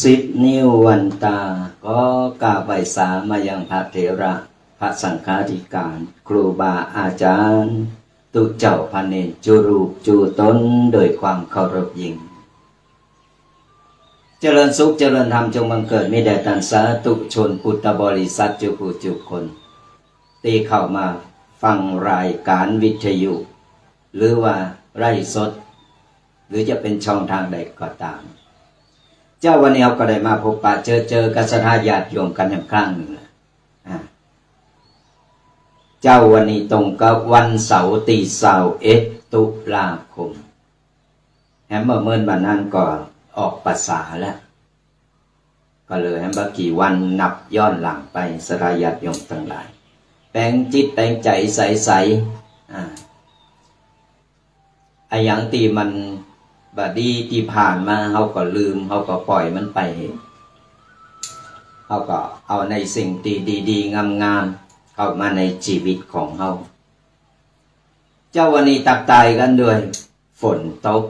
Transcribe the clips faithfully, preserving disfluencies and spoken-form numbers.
สิบ นิ้ววันตา ขอกราบไหว้สามายังพระเถระ พระสังฆาธิการ ครูบาอาจารย์ ตุ๊เจ้าพระเณร จุรูปจุต๋น โดยความเคารพยิ่ง เจริญสุขเจริญธรรมจงบังเกิดมีแด่ต้านสาธุชนพุทธบริษัทจุผู้จุคน ตี้เข้ามาฟังรายการวิทยุ หรือว่าไลฟ์สด หรือจะเป๋นช่องตางใดก็ต๋าม เจ๊าวันนี้เฮาก็ได้มาพบปะเจอเจอกับศรัทธาญาติโยมกั๋นแหมครั้งนึ่งละ อ่า เจ๊าวันนี้ตรงกับวันเสาร์ตี้ซาวเอ็ด ตุลาคม แหมเมื่อเมินวันนั้นก็ออกพรรษาแล้ว ก็เลยแหมบ่กี่วันนับย้อนหลังไป ศรัทธาญาติโยมตังหลาย แป๋งจิตแป๋งใจ๋ใสๆ อ่า อะหยังตี้มันบ่ดีตี้ผ่านมา เฮาก็ลืม เฮาก็ป่อยมันไป เฮาก็เอาในสิ่งตี้ดีๆ งามๆ เข้ามาในจีวิตของเฮา เจ๊าวันนี้ตั๊กต้ายกั๋นด้วย ฝนตก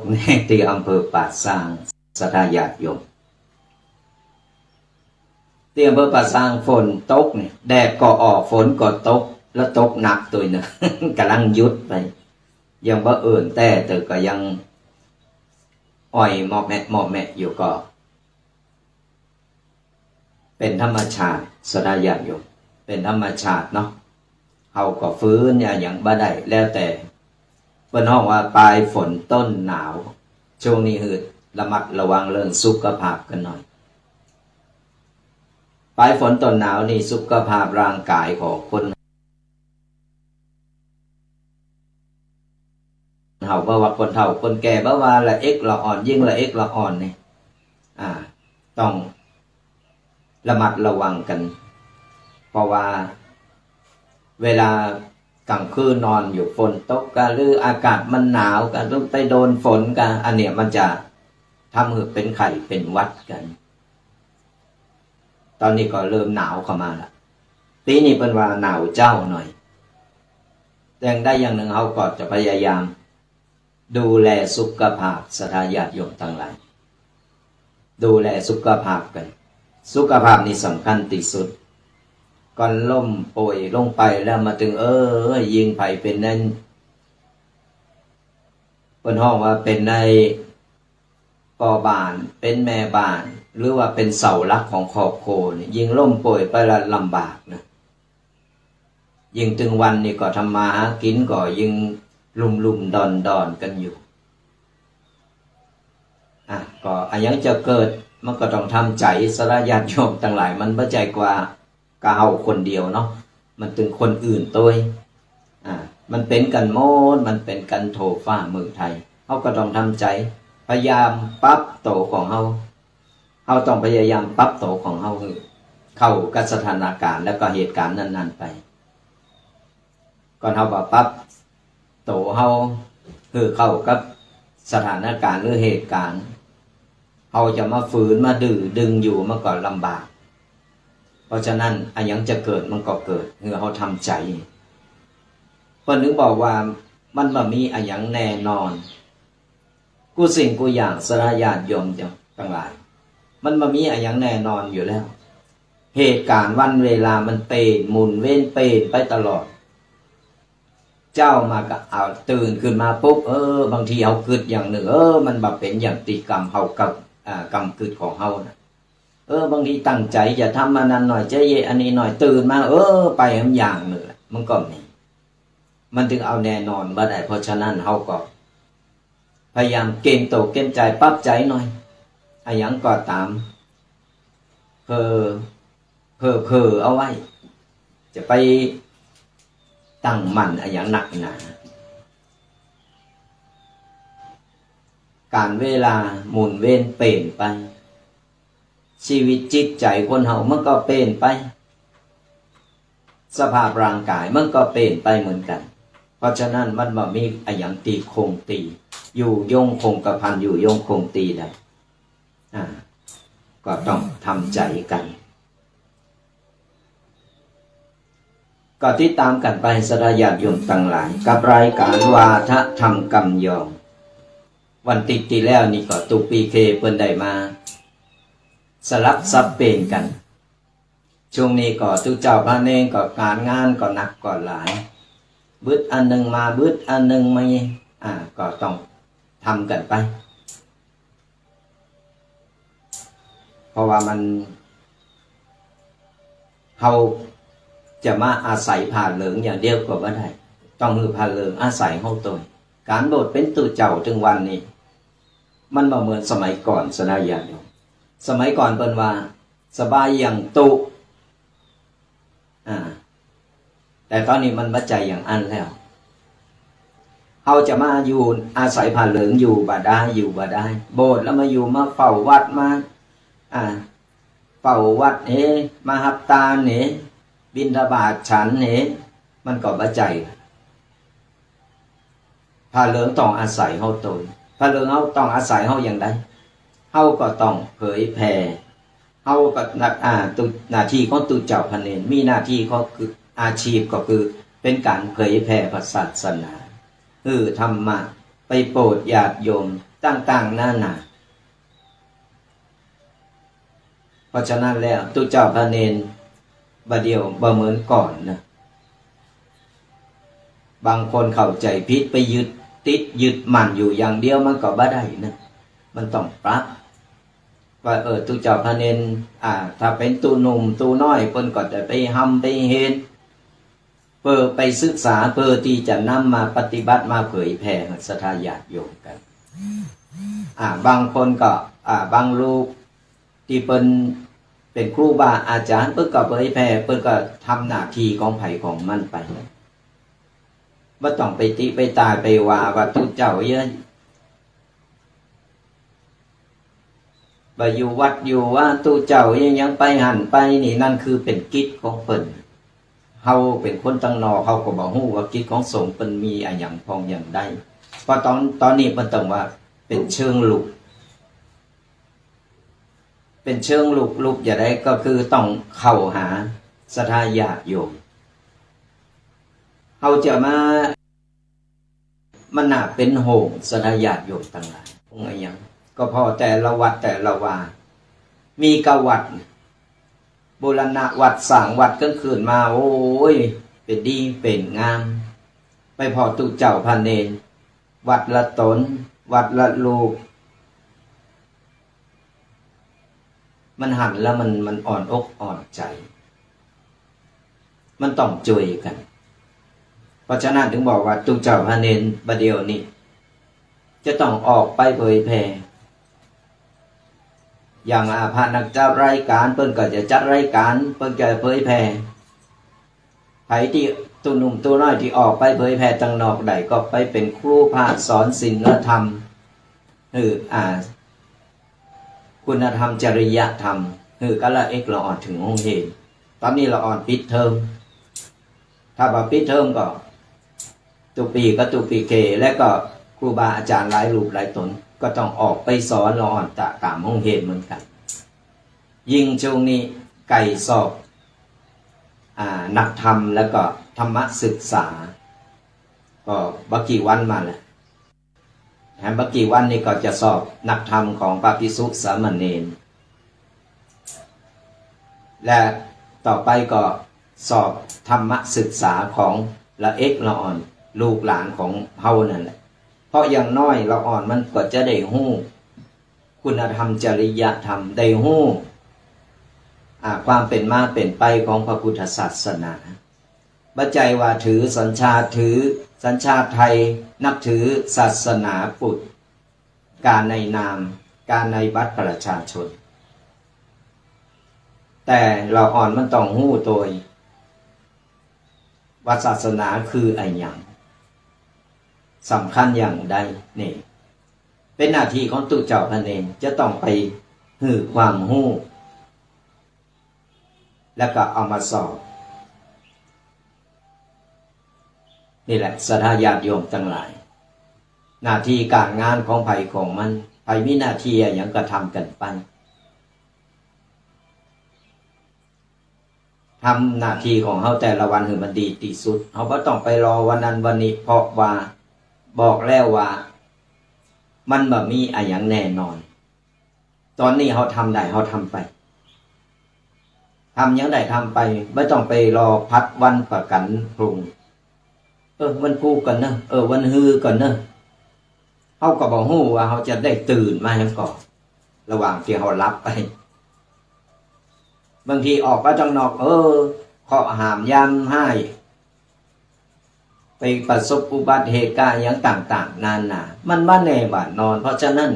ตี้อำเภอป่าซาง ศรัทธาญาติโยม ตี้อำเภอป่าซางฝนตกเนี่ย แดดก็ออก ฝนก็ตก แล้วตกหนักตวยเนาะ ก่ำลังหยุดไป ยังบ่เอิ้นแต๊ แต่ก็ยังอ่อยมอแมะมอแมะอยู่ ก็เป๋นธรรมชาติ ศรัทธาญาติโยม เป๋นธรรมชาติเนาะ เฮาก็ฟื้นอะหยังบ่ได้ แล้วแต่ เปิ้นฮ้องว่าปลายฝนต้นหนาว ช่วงนี้หื้อระมัดระวังเรื่องสุขภาพกั๋นหน่อย ปลายฝนต้นหนาวนี่สุขภาพร่างกายของคน เฮา บ่ว่าคนเฒ่าคนแก่ บ่ว่าละเอกละอ่อน ยิ่งละเอกละอ่อนนี่ อ่า ต้องระมัดระวังกั๋น เพราะว่าเวลาก๋างคืนนอนอยู่ ฝนตกกา หรืออากาศมันหนาวกา หรือไปโดนฝนกา อันเนี้ยมันจะทำหื้อเป๋นไข้เป๋นหวัดกั๋น ต๋อนนี้ก็เริ่มหนาวเข้ามาละ ปี๋นี้เปิ้นว่าหนาวเจ๊าหน่อย แต่อย่างใดอย่างนึ่งเฮาก็จะพยายามดูแลสุขภาพ ศรัทธาญาติโยมตังหลาย ดูแลสุขภาพกั๋น สุขภาพนี่สำคัญตี้สุด ก่อนล้มป่วยลงไปแล้วมาตึง เออ ยิ่งใผเป๋นนั่น เปิ้นฮ้องว่าเป๋นใน ป้อบ้าน เป๋นแม่บ้าน หรือว่าเป๋นเสาหลักของครอบครัวนี่ ยิ่งล้มป่วยไปละลำบากนะ ยิ่งตึงวันนี่ก็ทำมาหากิ๋นก็ยิ่งลุ่มๆดอนๆกั๋นอยู่ อ่ะ ก็อะหยังจะเกิด มันก็ต้องทำใจ๋ ศรัทธาญาติโยมตังหลาย มันบ่ใจ้ว่า กาเฮาคนเดียวเนาะ มันตึงคนอื่นตวย อ่า มันเป๋นกั๋นหมด มันเป๋นกั๋นทั่วฟ้าเมืองไทย เฮาก็ต้องทำใจ๋ พยายามปรับโตของเฮา เฮาต้องพยายามปรับโตของเฮาหื้อเข้ากับสถานการณ์ แล้วก็เหตุการณ์นั้นๆไป ก่อนเฮาบ่ปรับโตเฮาหื้อเข้ากับสถานการณ์หรือเหตุการณ์ เฮาจะมาฝืนมาดื้อดึงอยู่มันก็ลำบาก เพราะฉะนั้นอะหยังจะเกิดมันก็เกิด หื้อเฮาทำใจ๋ เปิ้นถึงบอกว่ามันบ่มีอะหยังแน่นอน กู้สิ่งกู้อย่าง ศรัทธาญาติโยมตังหลาย มันบ่มีอะหยังแน่นอนอยู่แล้ว เหตุการณ์วันเวลามันเปลี่ยน หมุนเวียนเปลี่ยนไปตลอด เจ๊ามาก็เอาตื่นขึ้นมาปุ๊บ เออ บางทีเฮากึ๊ดอย่างนึ่ง เออ มันบ่เป๋นอย่างตี้กำเฮากำ อ่า กำกึ๊ดของเฮานะ เออ บางทีตั้งใจ๋จะทำอันนั้นหน่อย จะเยียะอันนี้หน่อย ตื่นมา เออ ไปแหมอย่างนึ่งแหละ มันก็มี มันตึงเอาแน่นอนบ่ได้ เพราะฉะนั้นเฮาก็พยายามเกณฑ์โตเกณฑ์ใจ๋ ปรับใจ๋หน่อย อะหยังก็ต๋าม เผลอ เผลอๆเอาไว้ จะไปตั้งมั่นอะหยังนักหนา ก๋าลเวลาหมุนเวียนเปลี่ยนไป ชีวิตจิตใจ๋คนเฮามันก็เปลี่ยนไป สภาพร่างกายมันก็เปลี่ยนไปเหมือนกั๋น เพราะฉะนั้นมันบ่มีอะหยังตี้คงตี้ อยู่ยงคงกระพัน อยู่ยงคงตี้ได้ อ่า ก็ต้องทำใจ๋กั๋น ก็ติดต๋ามกั๋นไป ศรัทธาญาติโยมตังหลาย กับรายก๋านวาทะธรรมกำยอง วันติ๊กตี้แล้วนี่ก็ตุ๊ปีเคเปิ้นได้มาสลับสับเปลี่ยนกั๋น ช่วงนี้ก็ตุ๊เจ้าพระเณรก็ก๋านงานก็หนักก็หลาย บึดอันนึ่งมา บึดอันนึ่งมา อ่า ก็ต้องทำกั๋นไป เพราะว่ามัน เฮาจะมาอาศัยผ้าเหลืองอย่างเดียวก็บ่ได้ ต้องหื้อผ้าเหลืองอาศัยเฮาตวย ก๋านบวชเป๋นตุ๊เจ้าตึงวันนี้ มันบ่เหมือนสมัยก่อน ศรัทธาญาติโยม สมัยก่อนเปิ้นว่าสบายอย่างตุ๊ อ่า แต่ต๋อนนี้มันบ่ใจ้อย่างอั้นแล้ว เฮาจะมาอยู่อาศัยผ้าเหลืองอยู่บ่ได้ อยู่บ่ได้ บวชแล้วมาอยู่ มาเฝ้าวัด มา อ่า เฝ้าวัดเฮ มาฮับตานเฮ บิณฑบาตฉันเฮ มันก็บ่ใจ้ ผ้าเหลืองต้องอาศัยเฮาตวย ผ้าเหลืองเฮาต้องอาศัยเฮาอย่างใด เฮาก็ต้องเผยแผ่ เฮาก็หน้า อ่า ตุ๊ หน้าตี้ของตุ๊เจ้าพระเณร มีหน้าตี้ก็คือ อาชีพก็คือเป๋นก๋านเผยแผ่พระศาสนา หื้อธรรมะไปโปรดญาติโยมต่างๆนานา เพราะฉะนั้นแล้วตุ๊เจ้าพระเณรบ่าเดี่ยวบ่เหมือนก่อนนะ บางคนเข้าใจ๋ผิด ไปยึดติดยึดมั่นอยู่อย่างเดียวมันก็บ่ได้นะ มันต้องปรับ ว่า เออ ตุ๊เจ้าพระเณร อ่า ถ้าเป๋นตุ๊หนุ่มตุ๊น้อย เปิ้นก็จะไปฮำไปเฮน เปื้อไปศึกษา เปื้อตี้จะนำมาปฏิบัติ มาเผยแผ่ศรัทธาญาติโยมกั๋น อ่า บางคนก็ อ่า บางรูปตี้เปิ้นเป๋นครูบาอาจ๋ารย์ เปิ้นก็เผยแผ่ เปิ้นก็ทำหน้าตี้ของใผของมันไป บ่ต้องไปติไปต้านไปว่า ว่าตุ๊เจ้าเยียะ บ่อยู่วัดอยู่วา ตุ๊เจ้าเยียะ ยังไปหั้นไปนี่ นั่นคือเป๋นกิจของเปิ้น เฮาเป๋นคนตังนอก เฮาก็บ่ฮู้ว่ากิจของสงฆ์เปิ้นมีอะหยังพ่องอย่างใด เพราะต๋อน ต๋อนนี้เปิ้นต้องว่าเป๋นเชิงลุก เป๋นเชิงลุก ลุกจะใด ก็คือต้องเข้าหาศรัทธาญาติโยม เฮาจะมา มันน่าเป๋นห่วงศรัทธาญาติโยมตังหลาย อะหยัง ก็ผ่อแต่ละวัดแต่ละวา มีก้าวัด บูรณะวัด สร้างวัดกั๋นขึ้นมา โอ้ย เป๋นดีเป๋นงาม ไปผ่อตุ๊เจ้าพระเณร วัดละต๋น วัดละรูป มันหันแล้วมัน มันอ่อนอกอ่อนใจ๋ มันต้องจ้วยกั๋น เพราะฉะนั้นจึงบอกว่าตุ๊เจ้าพระเณรบ่าเดี่ยวนี้ จะต้องออกไปเผยแผ่ อย่าง อ่า พระนักจัดรายก๋าน เปิ้นก็จะจัดรายก๋าน เปิ้นก็เผยแผ่ ใผตี้ ตุ๊หนุ่มตุ๊น้อยตี้ออกไปเผยแผ่ตังนอกได้ ก็ไปเป๋นครูพระสอนศีลธรรม หื้อ อ่า คุณธรรมจริยธรรม หื้อก้าละเอ็กละอ่อนเถิงห้องเฮน ต๋อนนี้ละอ่อนปิดเทอม ถ้าบ่ปิดเทอมก็ ตุ๊ปี๋ก็ตุ๊ปี๋เก และก็ครูบาอาจ๋ารย์หลายรูปหลายต๋น ก็ต้องออกไปสอนละอ่อนตะต๋ามห้องเฮนเหมือนกั๋น ยิ่งช่วงนี้ใก้สอบ อ่า นักธรรม และก็ธรรมศึกษา ก็บ่กี่วันมาแล้ว แหมบ่กี่วันนี้ก็จะสอบนักธรรมของพระภิกษุสามเณร และต่อไปก็สอบธรรมศึกษาของละเอ็กละอ่อน ลูกหลานของเฮานั่นแหละ เพราะอย่างน้อยละอ่อนมันก็จะได้ฮู้คุณธรรมจริยธรรม ได้ฮู้ อ่า ความเป๋นมาเป๋นไปของพระพุทธศาสนา บ่ใจ้ว่าถือสัญชาติ ถือสัญชาติไทย นับถือศาสนาพุทธ กาในนาม กาในบัตรประชาชน แต่ละอ่อนมันต้องฮู้โตย ว่าศาสนาคืออะหยัง สำคัญอย่างใด นี่ เป๋นหน้าตี้ของตุ๊เจ้าพระเณร จะต้องไปหื้อความฮู้ แล้วก็เอามาสอน นี่แหละศรัทธาญาติโยมตังหลาย หน้าตี้ก๋านงานของใผของมัน ใผมีหน้าตี้อะหยังก็ทำกั๋นไป ทำหน้าตี้ของเฮาแต่ละวันหื้อมันดีตี้สุด เฮาบ่ต้องไปรอวันนั้นวันนี้ เพราะว่าบอกแล้วว่ามันบ่มีอะหยังแน่นอน ต๋อนนี้เฮาทำได้ เฮาทำไป ทำหยังได้ทำไป บ่ต้องไปรอผัดวันประกั๋นพรุ่ง เออ วันพูกก่อนเนาะ เออ วันฮือก่อนเนาะ เฮาก็บ่ฮู้ว่าเฮาจะได้ตื่นมาหยังก่อ ระหว่างตี้เฮาหลับไป บางทีออกไปตังนอก เออ เคราะห์หามยามฮ้าย ไปประสบอุบัติเหตุกะหยังต่างๆ นานา มันบ่แน่บ่นอน เพราะฉะนั้น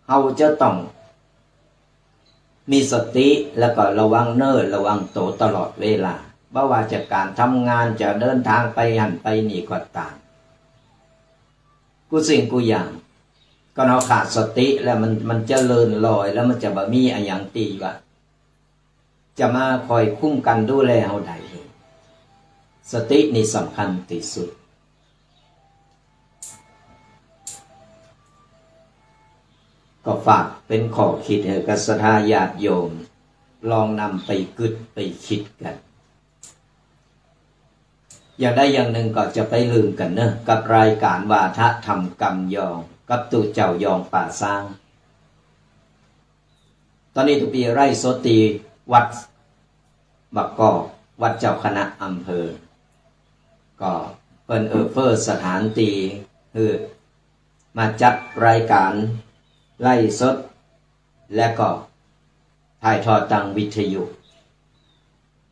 เฮาจะต้องมีสติ แล้วก็ระวังเน้อระวังโตตลอดเวลา บ่ว่าจะก๋านทำงาน จะเดินตางไปหั้นไปนี่ก็ต๋าม กู้สิ่งกู้อย่าง ก็เฮาขาดสติแล้วมัน มันจะเลื่อนลอย แล้วมันจะบ่มีอะหยังตี้ว่า จะมาคอยคุ้มกั๋นดูแลเฮาได้ สตินี่สำคัญตี้สุด ก็ฝากเป๋นข้อคิดหื้อกับศรัทธาญาติโยม ลองนำไปกึ๊ดไปกึ๊ดกั๋น อย่างใดอย่างนึ่งก็จะไปลืมกั๋นเนาะ กับรายก๋านวาทะธรรมกำยอง กับตุ๊เจ้ายองป่าซ้าง ต๋อนนี้ตุ๊ปี๋ไลฟ์สดตี้วัดบ่ากอก วัดเจ้าคณะอำเภอ ก็เปิ้นเอื้อเฟื้อสถานตี้หื้อมาจัดรายก๋านไลฟ์สด และก็ถ่ายทอดตางวิทยุ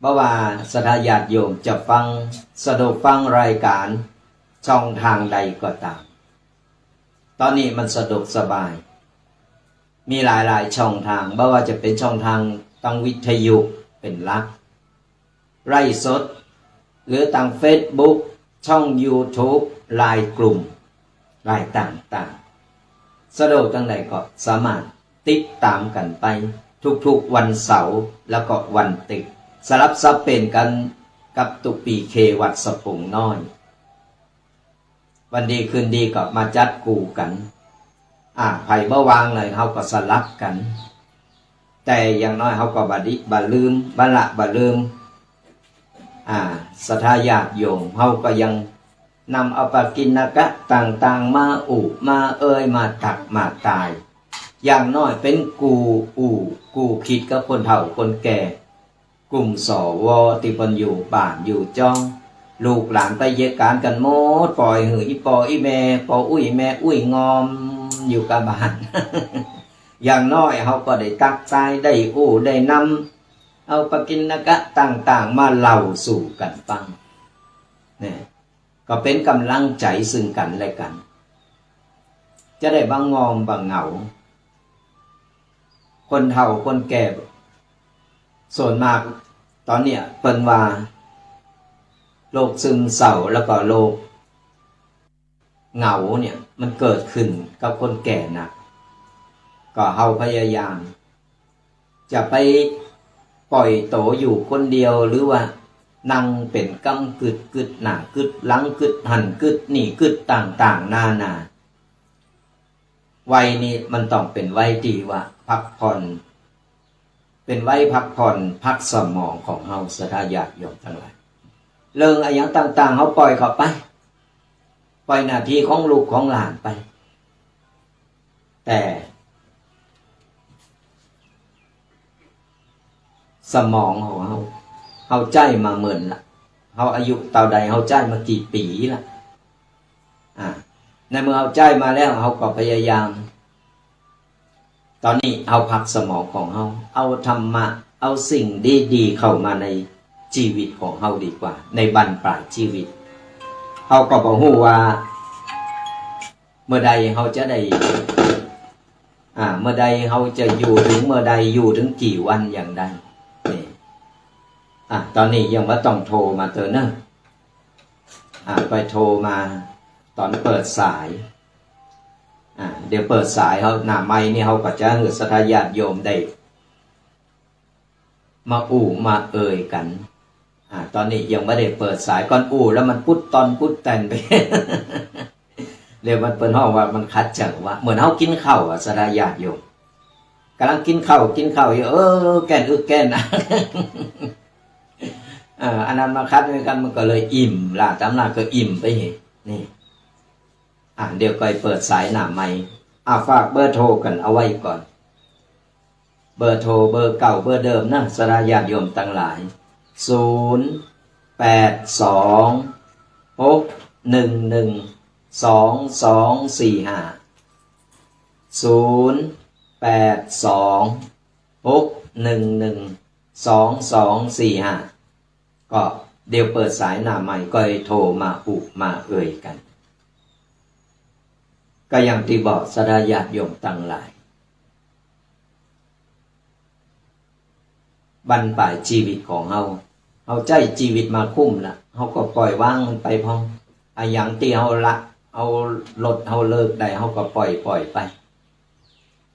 ราะว่าศรัทธาญาติโยมจะฟัง สะดวกฟังรายการช่องทางใดก็ต๋าม ต๋อนนี้มันสะดวกสบาย มีหลายๆ ช่องทาง บ่ว่าจะเป๋นช่องทางตางวิทยุเป๋นหลัก ไลฟ์สด หรือตางเฟซบุ๊ก ช่องยูทูบ ไลน์กลุ่ม ไลน์ต่างๆ สะดวกตางใดก็สามารถติดต๋ามกั๋นไปทุกๆ วันเสาร์ แล้วก็วันติ๊ก สลับสับเปลี่ยนกั๋นกับตุ๊ปีเควัดสะพุงน้อย วันดีคืนดีก็มาจัดคู่กั๋น อ่า ใผบ่ว่างเลย เฮาก็สลับกั๋น แต่อย่างน้อยเฮาก็บ่ดิ บ่ลืม บ่ละ บ่ลืม อ่า ศรัทธาญาติโยม เฮาก็ยังนำเอาปกิณกะต่างๆ มาอู้ มาเอ่ย มาตัก มาตาย อย่างน้อยเป๋นกู้อู้ กู้คิดกับคนเฒ่าคนแก่ กลุ่มสว ตี้เปิ้นอยู่บ้านอยู่จ้อง ลูกหลานไปเยียะก๋านกั๋นหมด ป่อยหื้ออี่ป้ออี่แม่ ป้ออุ๊ยแม่อุ๊ยงอมอยู่ก้าบ้าน อย่างน้อยเฮาก็ได้ตักตาย ได้อู้ได้นำ เอาปกิณกะต่างๆ มาเล่าสู่กั๋นฟัง เนี่ย ก็เป๋นก๋ำลังใจ๋ซึ่งกั๋นและกั๋น จะได้บ่งอมบ่เหงา คนเฒ่าคนแก่ ส่วนมากต๋อนเนี้ยเปิ้นว่า โรคซึมเศร้าแล้วก็โรคเหงาเนี่ย มันเกิดขึ้นกับคนแก่นัก ก็เฮาพยายาม จะไปป่อยโตอยู่คนเดียว หรือว่านั่งเป๋นกำกึด กึดหน้ากึดหลัง กึดหั้นกึดนี่ กึดต่างๆ นานา วัยนี้มันต้องเป๋นวัยตี้ว่าพักผ่อน เป๋นวัยพักผ่อนพักสมองของเฮา ศรัทธาญาติโยมตังหลาย เรื่องอะหยังต่างๆ เฮาป่อยเข้าไป ป่อยหน้าตี้ของลูกของหลานไป แต่สมองของเฮา เฮาใจ๊มาเมินละ เฮาอายุเต้าใด เฮาใจ๊มากี่ปี๋ละ อ่า ในเมื่อเฮาใจ๊มาแล้ว เฮาก็พยายาม ต๋อนนี้เฮาพักสมองของเฮา เอาธรรมะ เอาสิ่งดีๆ เข้ามาในชีวิตของเฮาดีกว่า ในบั้นปลายชีวิต เฮาก็บ่ฮู้ว่า เมื่อใดเฮาจะได้ อ่า เมื่อใดเฮาจะอยู่เถิงเมื่อใด อยู่เถิงกี่วันอย่างใด นี่ อ่า ต๋อนนี้ยังบ่ต้องโทรมาเต๊อะเนาะ อ่า ไปโทรมาต๋อนเปิดสาย อ่า เดี๋ยวเปิดสายเฮา หน้าไมค์นี่เฮาก็จะหื้อศรัทธาญาติโยมได้ มาอู้มาเอ่ยกั๋น อ่า ต๋อนนี้ยังบ่ได้เปิดสาย ก่อนอู้แล้วมันปุ๊ดตอนปุ๊ดแตนไป เดี๋ยวมันเปิ้นฮ้องว่ามันขัดจังหวะ เหมือนเฮากิ๋นข้าวอะ ศรัทธาญาติโยม ก่ำลังกิ๋นข้าว กิ๋นข้าวอยู่ เออ แก้นอึกแก้นอัก เออ อันนั้นมาขัดด้วยกั๋น มันก็เลยอิ่มละ ต๋ามหลักก็อิ่มไปเหตุ นี่ อ่ะ เดี๋ยวก่อยเปิดสายหน้าไมค์ อ่ะ ฝากเบอร์โทรกั๋นเอาไว้ก่อน เบอร์โทรเบอร์เก่าเบอร์เดิมนะ ศรัทธาญาติโยมตังหลาย ศูนย์ แปด สอง หก หนึ่ง หนึ่ง สอง สอง สี่ ห้า ศูนย์ แปด สอง หก หนึ่ง หนึ่ง สอง สอง สี่ ห้า ก็เดี๋ยวเปิดสายหน้าไมค์ ก่อยโทรมาอู้มาเอ่ยกั๋น ก็อย่างตี้บอกศรัทธาญาติโยมตังหลาย บั้นปลายชีวิตของเฮา เฮาใจ๊ชีวิตมาคุ้มละ เฮาก็ป่อยวางมันไปพ่อง อะหยังตี้เฮาละ เฮาลด เฮาเลิกได้ เฮาก็ป่อย ป่อยไป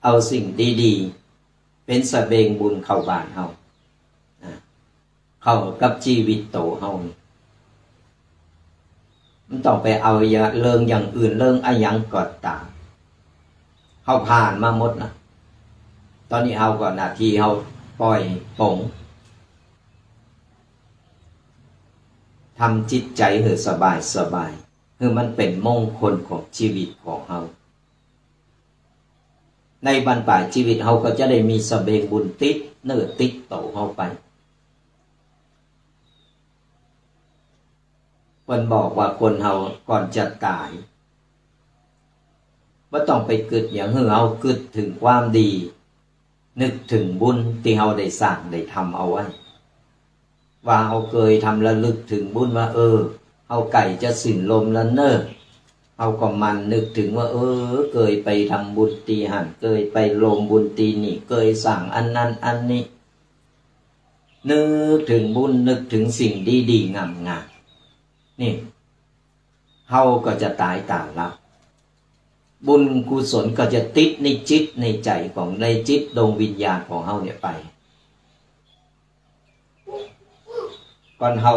เอาสิ่งดีๆ เป๋นสะเบงบุญเข้าบ้านเฮา อ่า เข้ากับชีวิตโตเฮานี่ มันต้องไปเอาอย่า เรื่องอย่างอื่น เรื่องอะหยังก็ต๋าม เฮาผ่านมาหมดละ ต๋อนนี้เฮาก็หน้าตี้เฮาป่อยป๋ง ทำจิตใจ๋หื้อสบายสบาย หื้อมันเป๋นมงคลของชีวิตของเฮา ในบั้นปลายชีวิตเฮาก็จะได้มีสะเบงบุญติดเนื้อติดโตเฮาไป เปิ้นบอกว่าคนเฮาก่อนจะต๋าย บ่ต้องไปกึ๊ดหยัง หื้อเฮากึ๊ดเถิงความดี นึกเถิงบุญตี้เฮาได้สร้างได้ทำเอาไว้ ว่าเฮาเกยทำระลึกเถิงบุญว่า เออ เฮาใก้จะสิ้นลมแล้วเน่อ เฮาก็หมั่นนึกเถิงว่า เออ เกยไปทำบุญตี้หั้น เกยไปโฮมบุญตี้นี่ เกยสร้างอันนั้นอันนี้ นึกเถิงบุญ นึกเถิงสิ่งดีๆ งามๆ นี่ เฮาก็จะต๋ายต๋าหลับ บุญกุศลก็จะติดในจิตในใจ๋ของ ในจิตดวงวิญญาณของเฮาเนี่ยไป ก่อนเฮา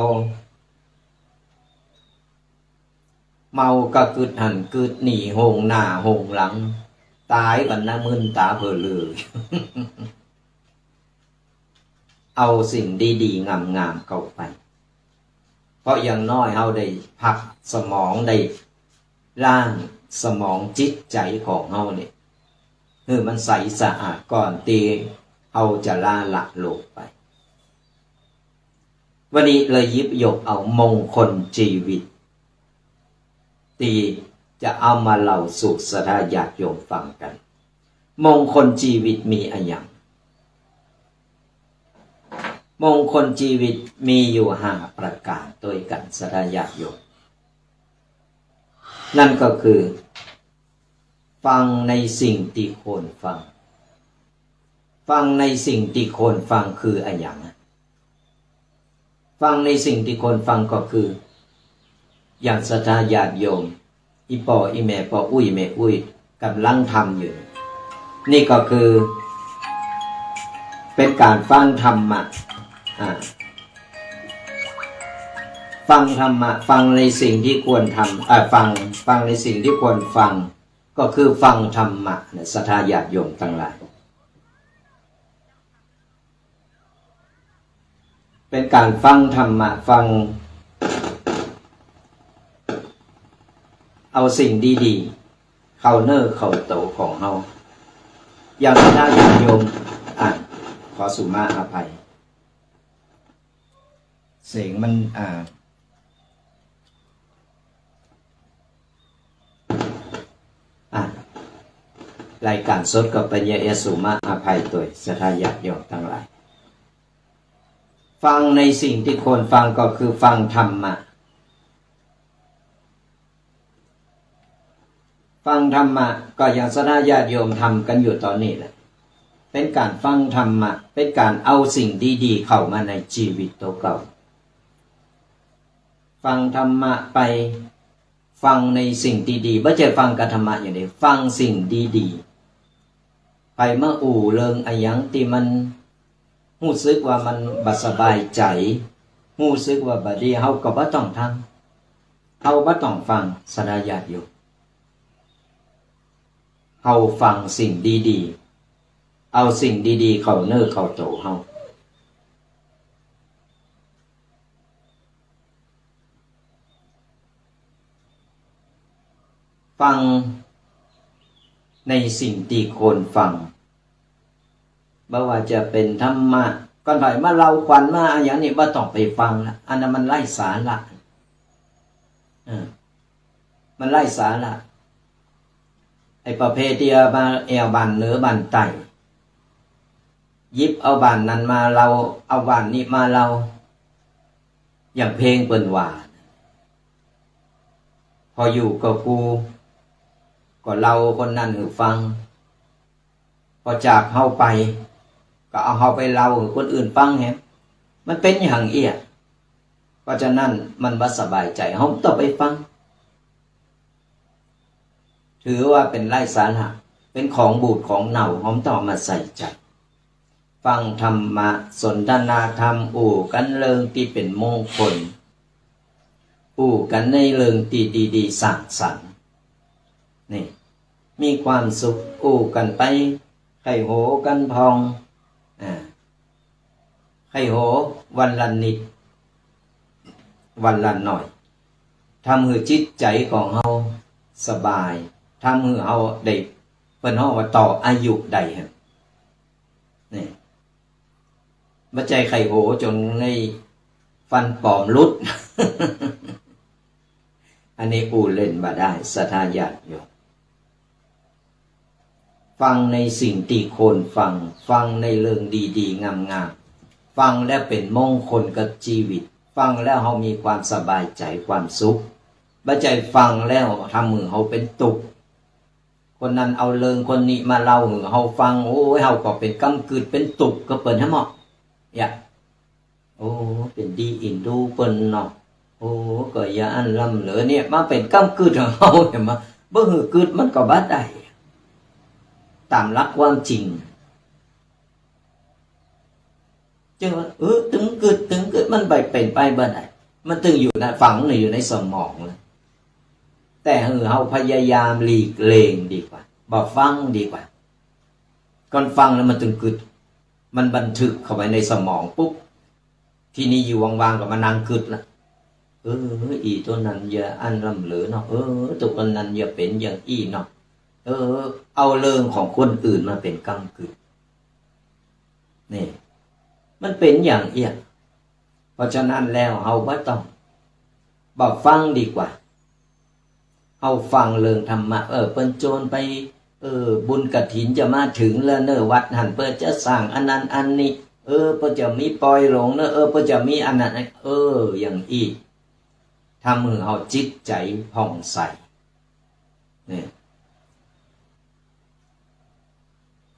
เมาก็กึ๊ดหั้นกึ๊ดนี่ โฮงหน้าโฮงหลัง ต๋ายก่อนนะ มึนต๋าเผลอเลย เอาสิ่งดีๆ งามๆ เข้าไป เพราะอย่างน้อยเฮาได้พักสมอง ได้ล้างสมองจิตใจ๋ของเฮาเนี่ย หื้อมันใสสะอาดก่อนตี้เฮาจะล้าละโลกไป วันนี้เลยหยิบยกเอามงคลจีวิต ตี้จะเอามาเล่าสู่ศรัทธาญาติโยมฟังกั๋น มงคลจีวิตมีอะหยัง มงคลจีวิตมีอยู่ห้าประก๋านตวยกั๋น ศรัทธาญาติโยม นั่นก็คือ ฟังในสิ่งตี้ควรฟัง ฟังในสิ่งตี้ควรฟังคืออะหยังอะ ฟังในสิ่งตี้ควรฟังก็คือ อย่างศรัทธาญาติโยม อี่ป้ออี่แม่ ป้ออุ๊ยแม่อุ๊ย ก่ำลังทำอยู่ นี่ก็คือ เป๋นก๋านฟังธรรมะ อ่า ฟังธรรมะ ฟังในสิ่งตี้ควรทำ อ่า ฟัง ฟังในสิ่งตี้ควรฟัง ก็คือฟังธรรมะนะ ศรัทธาญาติโยมตังหลาย เป๋นก๋านฟังธรรมะ ฟัง เอาสิ่งดีๆ เข้าเนื้อเข้าตั๋วของเฮา อย่างศรัทธาญาติโยม อ่ะ ขอสุมาอภัย เสียงมัน อ่า อ่ะ รายก๋านสดก็เป๋นอย่างอี้ สุมาอภัยตวย ศรัทธาญาติโยมตังหลาย ฟังในสิ่งตี้ควรฟังก็คือฟังธรรมะ ฟังธรรมะก็อย่างศรัทธาญาติโยมทำกั๋นอยู่ต๋อนนี้แหละ เป๋นก๋านฟังธรรมะ เป๋นก๋านเอาสิ่งดีๆ เข้ามาในจีวิตตั๋วเก่า ฟังธรรมะไป ฟังในสิ่งดีๆ บ่ใจ้ฟังกะธรรมะอย่างเดียว ฟังสิ่งดีๆ ใผมาอู้เรื่องอะหยังตี้มัน ฮู้สึกว่ามันบ่สบายใจ๋ ฮู้สึกว่าบ่ดี เฮาก็บ่ต้องทำ เฮาบ่ต้องฟัง ศรัทธาญาติโยม เฮาฟังสิ่งดีๆ เอาสิ่งดีๆ เข้าเนื้อเข้าตั๋วเฮา ฟังในสิ่งตี้ควรฟัง บ่ว่าจะเป๋นธรรมะ ก่อนใผมาเล่าขวัญมาอะหยังนี่ บ่ต้องไปฟังละ อันนั้นมันไร้สาระ เออ มันไร้สาระ ไอ้ประเภทตี้เอามาแอ่วบ้านเหนือบ้านใต้ หยิบเอาบ้านนั้นมาเล่า เอาบ้านนี้มาเล่า อย่างเพลงเปิ้นว่า พออยู่กับกู ก็เล่าคนนั้นหื้อฟัง พอจากเฮาไป ก็เอาเฮาไปเล่าหื้อคนอื่นฟังแหม มันเป๋นอย่างอี้ เพราะฉะนั้นมันบ่สบายใจ๋ เฮาบ่ต้องไปฟัง ถือว่าเป๋นไร้สาระ เป๋นของบูดของเน่า เฮาบ่ต้องเอามาใส่ใจ๋ ฟังธรรมะ สนทนาธรรม อู้กั๋นเรื่องตี้เป๋นมงคล อู้กั๋นในเรื่องตี้ดีๆ สร้างสรรค์ นี่ มีความสุข อู้กั๋นไป ใค่หัวกั๋นพ่อง อ่า ใค่หัววันละนิด วันละหน่อย ทำหื้อจิตใจ๋ของเฮาสบาย ทำหื้อเฮาได้ เปิ้นฮ้องว่าต่ออายุได้แหม นี่ บ่ใจ้ใค่หัวจ๋นในฟันป๋อมหลุด อันนี้อู้เล่นบ่ได้ ศรัทธาญาติโยม ฟังในสิ่งตี้ควรฟัง ฟังในเรื่องดีๆ งาม ฟังแล้วเป๋นมงคลกับจีวิต ฟังแล้วเฮามีความสบายใจ๋ ความสุข บ่ใจ้ฟังแล้วทำหื้อเฮาเป๋นตุ๊กข์ คนนั้นเอาเรื่องคนนี้มาเล่าหื้อเฮาฟัง โอ้ย เฮาก็เป๋นก้ำกึ๊ด เป๋นตุ๊กข์กับเปิ้นหั้นเนาะ เนี่ย โอ้ เป๋นดีอินดูเปิ้นเนาะ โอ้ ก็อย่าอั้นล้ำเหลอ เนี่ย มาเป๋นก้ำกึ๊ดหื้อเฮา หันก่อ บ่หื้อกึ๊ดมันก็บ่ได้ ต๋ามหลักความจริง จึงว่า เออ ตึงกึ๊ด ตึงกึ๊ด มันไปเป๋นไปบ่ได้ มันตึงอยู่ใน ฝังอยู่ในสมองแล้ว แต่หื้อเฮาพยายามหลีกเลี่ยงดีกว่า บ่ฟังดีกว่า ก่อนฟังแล้วมันตึงกึ๊ด มันบันทึกเข้าไปในสมองปุ๊บ ทีนี้อยู่ว่างๆ ก็มานั่งกึ๊ดละ เออ อีโตนั้นอย่าอั้นล้ำเหลอเนาะ เออ ตุ๊กข์อันนั้นอย่าเป๋นอย่างอี้เนาะ เออ เอาเรื่องของคนอื่นมาเป๋นก้ำกึ๊ด นี่ มันเป๋นอย่างเอี้ย เพราะฉะนั้นแล้วเฮาบ่ต้อง บ่ฟังดีกว่า เฮาฟังเรื่องธรรมะ เออ เปิ้นโจรไป เออ บุญกฐินจะมาเถิงแล้วเน่อ วัดหั้นเปิ้นจะสร้างอันนั้นอันนี้ เออ เปิ้นจะมีปอยหลงเน่อ เออ เปิ้นจะมีอันนั้น เออ อย่างอี้ ทำหื้อเฮาจิตใจ๋ผ่องใส เนี่ย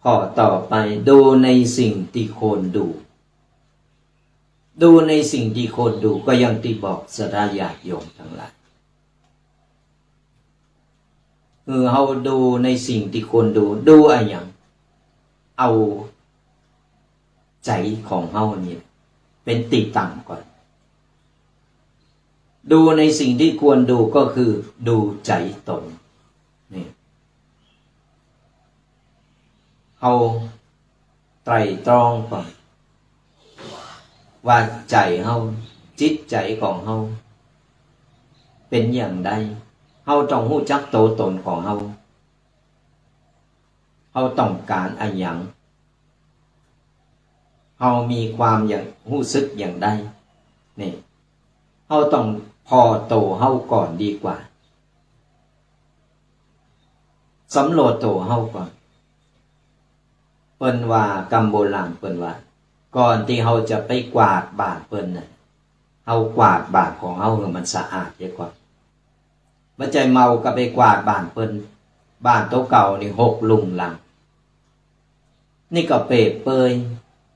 ข้อต่อไป ดูในสิ่งที่ควรดู ดูในสิ่งที่ควรดู ก็อย่างตี้บอกศรัทธาญาติโยมตังหลาย คือเฮาดูในสิ่งที่ควรดู ดูอะหยัง เอาใจ๋ของเฮานี่เป๋นตี้ตั้งก่อน ดูในสิ่งที่ควรดูก็คือดูใจ๋ตน นี่ เฮาไตร่ตรองก่อน ว่าใจ๋เฮา จิตใจ๋ของเฮา เป๋นอย่างใด เฮาต้องฮู้จักโตตนของเฮา เฮาต้องก๋านอะหยัง เฮามีความอย่าง ฮู้สึกอย่างใด นี่ เฮาต้องผ่อโตเฮาก่อนดีกว่า สำรวจโตเฮาก่อน เปิ้นว่ากำโบราณเปิ้นว่า ก่อนตี้เฮาจะไปกวาดบ้านเปิ้นน่ะ เฮากวาดบ้านของเฮาหื้อมันสะอาดเสียก่อน บ่ใจ้เมาก็ไปกวาดบ้านเปิ้น บ้านโตเก่านี่หกรุงรัง นี่ก็เปรียบเปย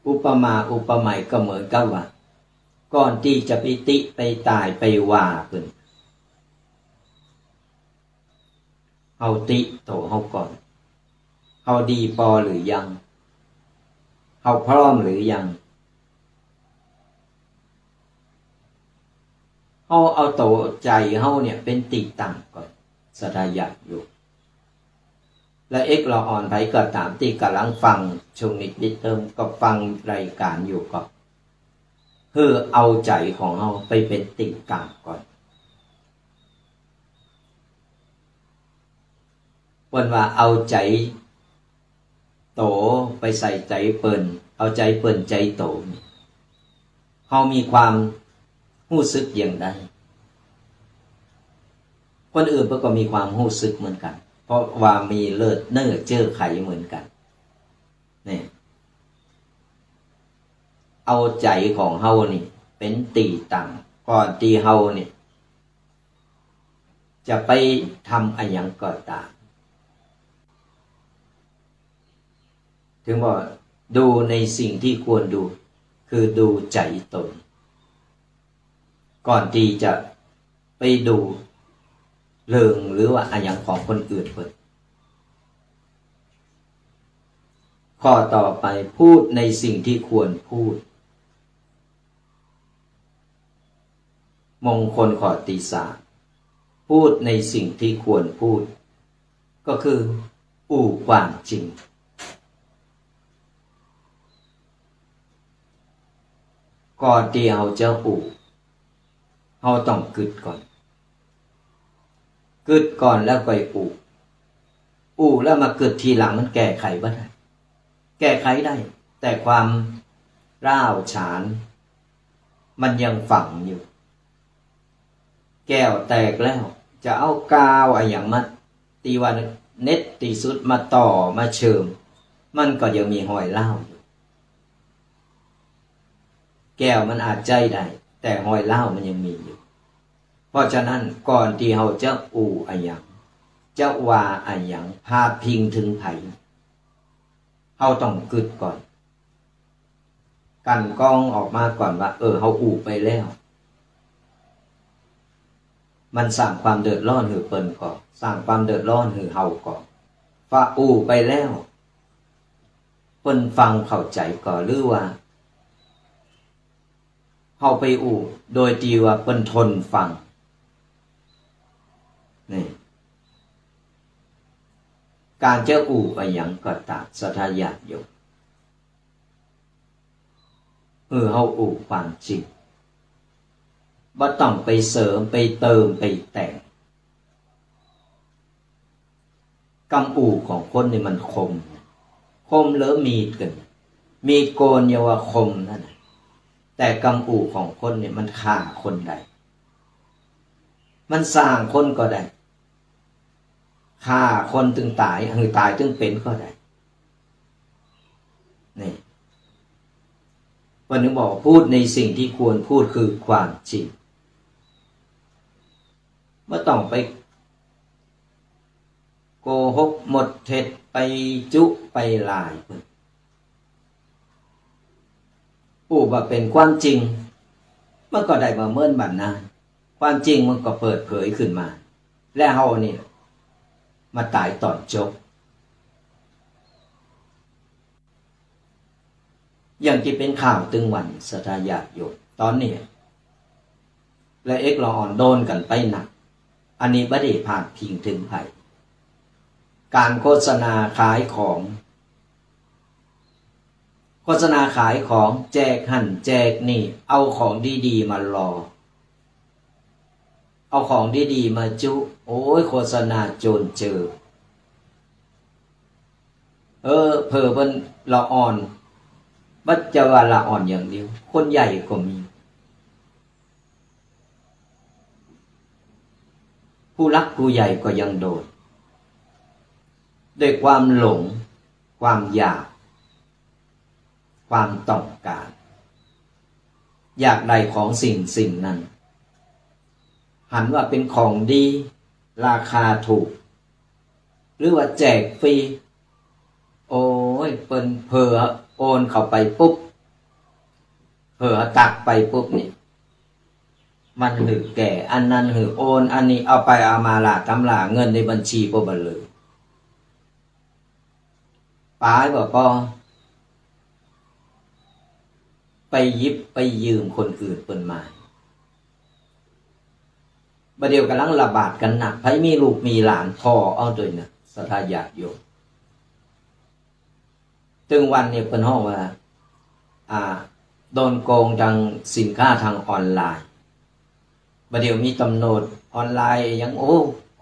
อุปมาอุปไมยก็เหมือนกับว่า ก่อนตี้จะไปติไปต่ายไปว่าเปิ้น เฮาติโตเฮาก่อน เฮาดีปอหรือยัง เฮาพร้อมหรือยัง เฮาเอาโตใจ๋เฮาเนี่ยเป๋นตี้ตั้งก่อน ศรัทธาญาติโยม ละเอ็กละอ่อน ใผก็ต๋ามตี้ก่ำลังฟัง ช่วงนี้ปิดเทอมก็ฟังรายก๋านอยู่ก็ คือเอาใจ๋ของเฮาไปเป๋นตี้ตั้งก่อน เปิ้นว่าเอาใจ๋โตไปใส่ใจ๋เปิ้น เอาใจ๋เปิ้นใจ๋โต เฮามีความฮู้สึกอย่างใด คนอื่นเปิ้นก็มีความฮู้สึกเหมือนกั๋น เพราะว่ามีเลือดเนื้อเจื้อไขเหมือนกั๋น นี่ เอาใจ๋ของเฮานี่เป๋นตี้ตั้ง ก่อนตี้เฮานี่ จะไปทำอะหยังก็ต๋าม ถึงว่าดูในสิ่งที่ควรดู คือดูใจ๋ตน ก่อนตี้จะไปดูเรื่องหรือว่าอะหยังของคนอื่นเปิ้น ข้อต่อไป พูดในสิ่งที่ควรพูด มงคลข้อตี้สาม พูดในสิ่งที่ควรพูด ก็คืออู้ความจริง ก่อนตี้เฮาจะอู้ เฮาต้องกึ๊ดก่อน กึ๊ดก่อนแล้วก่อยอู้ อู้แล้วมากึ๊ดทีหลังมันแก้ไขบ่ได้ แก้ไขได้ แต่ความร้าวฉานมันยังฝังอยู่ แก้วแตกแล้ว จะเอากาวอะหยังมา ตี้ว่าเน็ดตี้สุดมาต่อมาเชิม มันก็ยังมีฮอยร้าวอยู่ แก้วมันอาจใจ๊ได้ แต่ฮอยร้าวมันยังมีอยู่ เพราะฉะนั้นก่อนตี้เฮาจะอู้อะหยัง จะว่าอะหยัง พาดพิงเถิงใผ เฮาต้องกึ๊ดก่อน กลั่นกรองออกมาก่อนว่า เออ เฮาอู้ไปแล้ว มันสร้างความเดือดร้อนหื้อเปิ้นก่อ สร้างความเดือดร้อนหื้อเฮาก่อ ว่าอู้ไปแล้ว เปิ้นฟังเข้าใจ๋ก่อ หรือว่า เฮาไปอู้โดยตี้ว่าเปิ้นทนฟัง นี่ ก๋านจะอู้อะหยังก็ต๋าม ศรัทธาญาติโยม เออ เฮาอู้ความจริง บ่ต้องไปเสริม ไปเติม ไปแต่ง กำอู้ของคนนี่มันคม คมเหลือมีดกั๋น มีดโกนยังว่าคมนั่นน่ะ แต่กำอู้ของคนนี่มันฆ่าคนได้ มันสร้างคนก็ได้ ฆ่าคนตึงต๋าย หื้อต๋ายตึงเป๋นก็ได้ นี่ เปิ้นถึงบอกว่าพูดในสิ่งที่ควรพูดคือความจริง บ่ต้องไปโกหกมดเท็จ ไปจุไปหล่ายเปิ้น อู้บ่าเป๋นความจริง มันก็ได้บ่าเหมือนบ่านั้น ความจริงมันก็เปิดเผยขึ้นมา และเฮานี่มาต๋ายต๋อนจบ อย่างตี้เป๋นข่าวตึงวัน ศรัทธาญาติโยม ต๋อนนี้ ละเอกละอ่อนโดนกั๋นไปหนัก อันนี้บ่ได้พาดพิงเถิงใผ ก๋านโฆษณาขายของ โฆษณาขายของ แจกหั้นแจกนี่ เอาของดีๆ มาหล่อ เอาของดีๆ มาจุ โอ้ย โฆษณาโจรเจอ เออ เผลอเปิ้นละอ่อน บ่จะว่าละอ่อนอย่างเดียว คนใหญ่ก็มี ผู้หลักผู้ใหญ่ก็ยังโดน ด้วยความหลง ความอยาก ความต้องก๋าน อยากได้ของสิ่งสิ่งนั้น หันว่าเป๋นของดี ราคาถูก หรือว่าแจกฟรี โอ้ย เปิ้นเผลอโอนเข้าไปปุ๊บ เผลอตักไปปุ๊บนี่ มันหื้อแก่ อันนั้นหื้อโอน อันนี้เอาไปเอามาหล้าต๋ำหล้า เงินในบัญชีบ่เหลือ ป๋ายบ่ปอ ไปหยิบไปยืมคนอื่นเปิ้นมา บ่าเดี่ยวก่ำลังระบาดกั๋นหนัก ใผมีลูกมีหลานผ่อเอาตวยเนาะ ศรัทธาญาติโยม ตึงวันนี้เปิ้นฮ้องว่า อ่า โดนโกงตางสินค้าตางออนไลน์ บ่าเดี่ยวมีตำรวจออนไลน์หยัง โอ้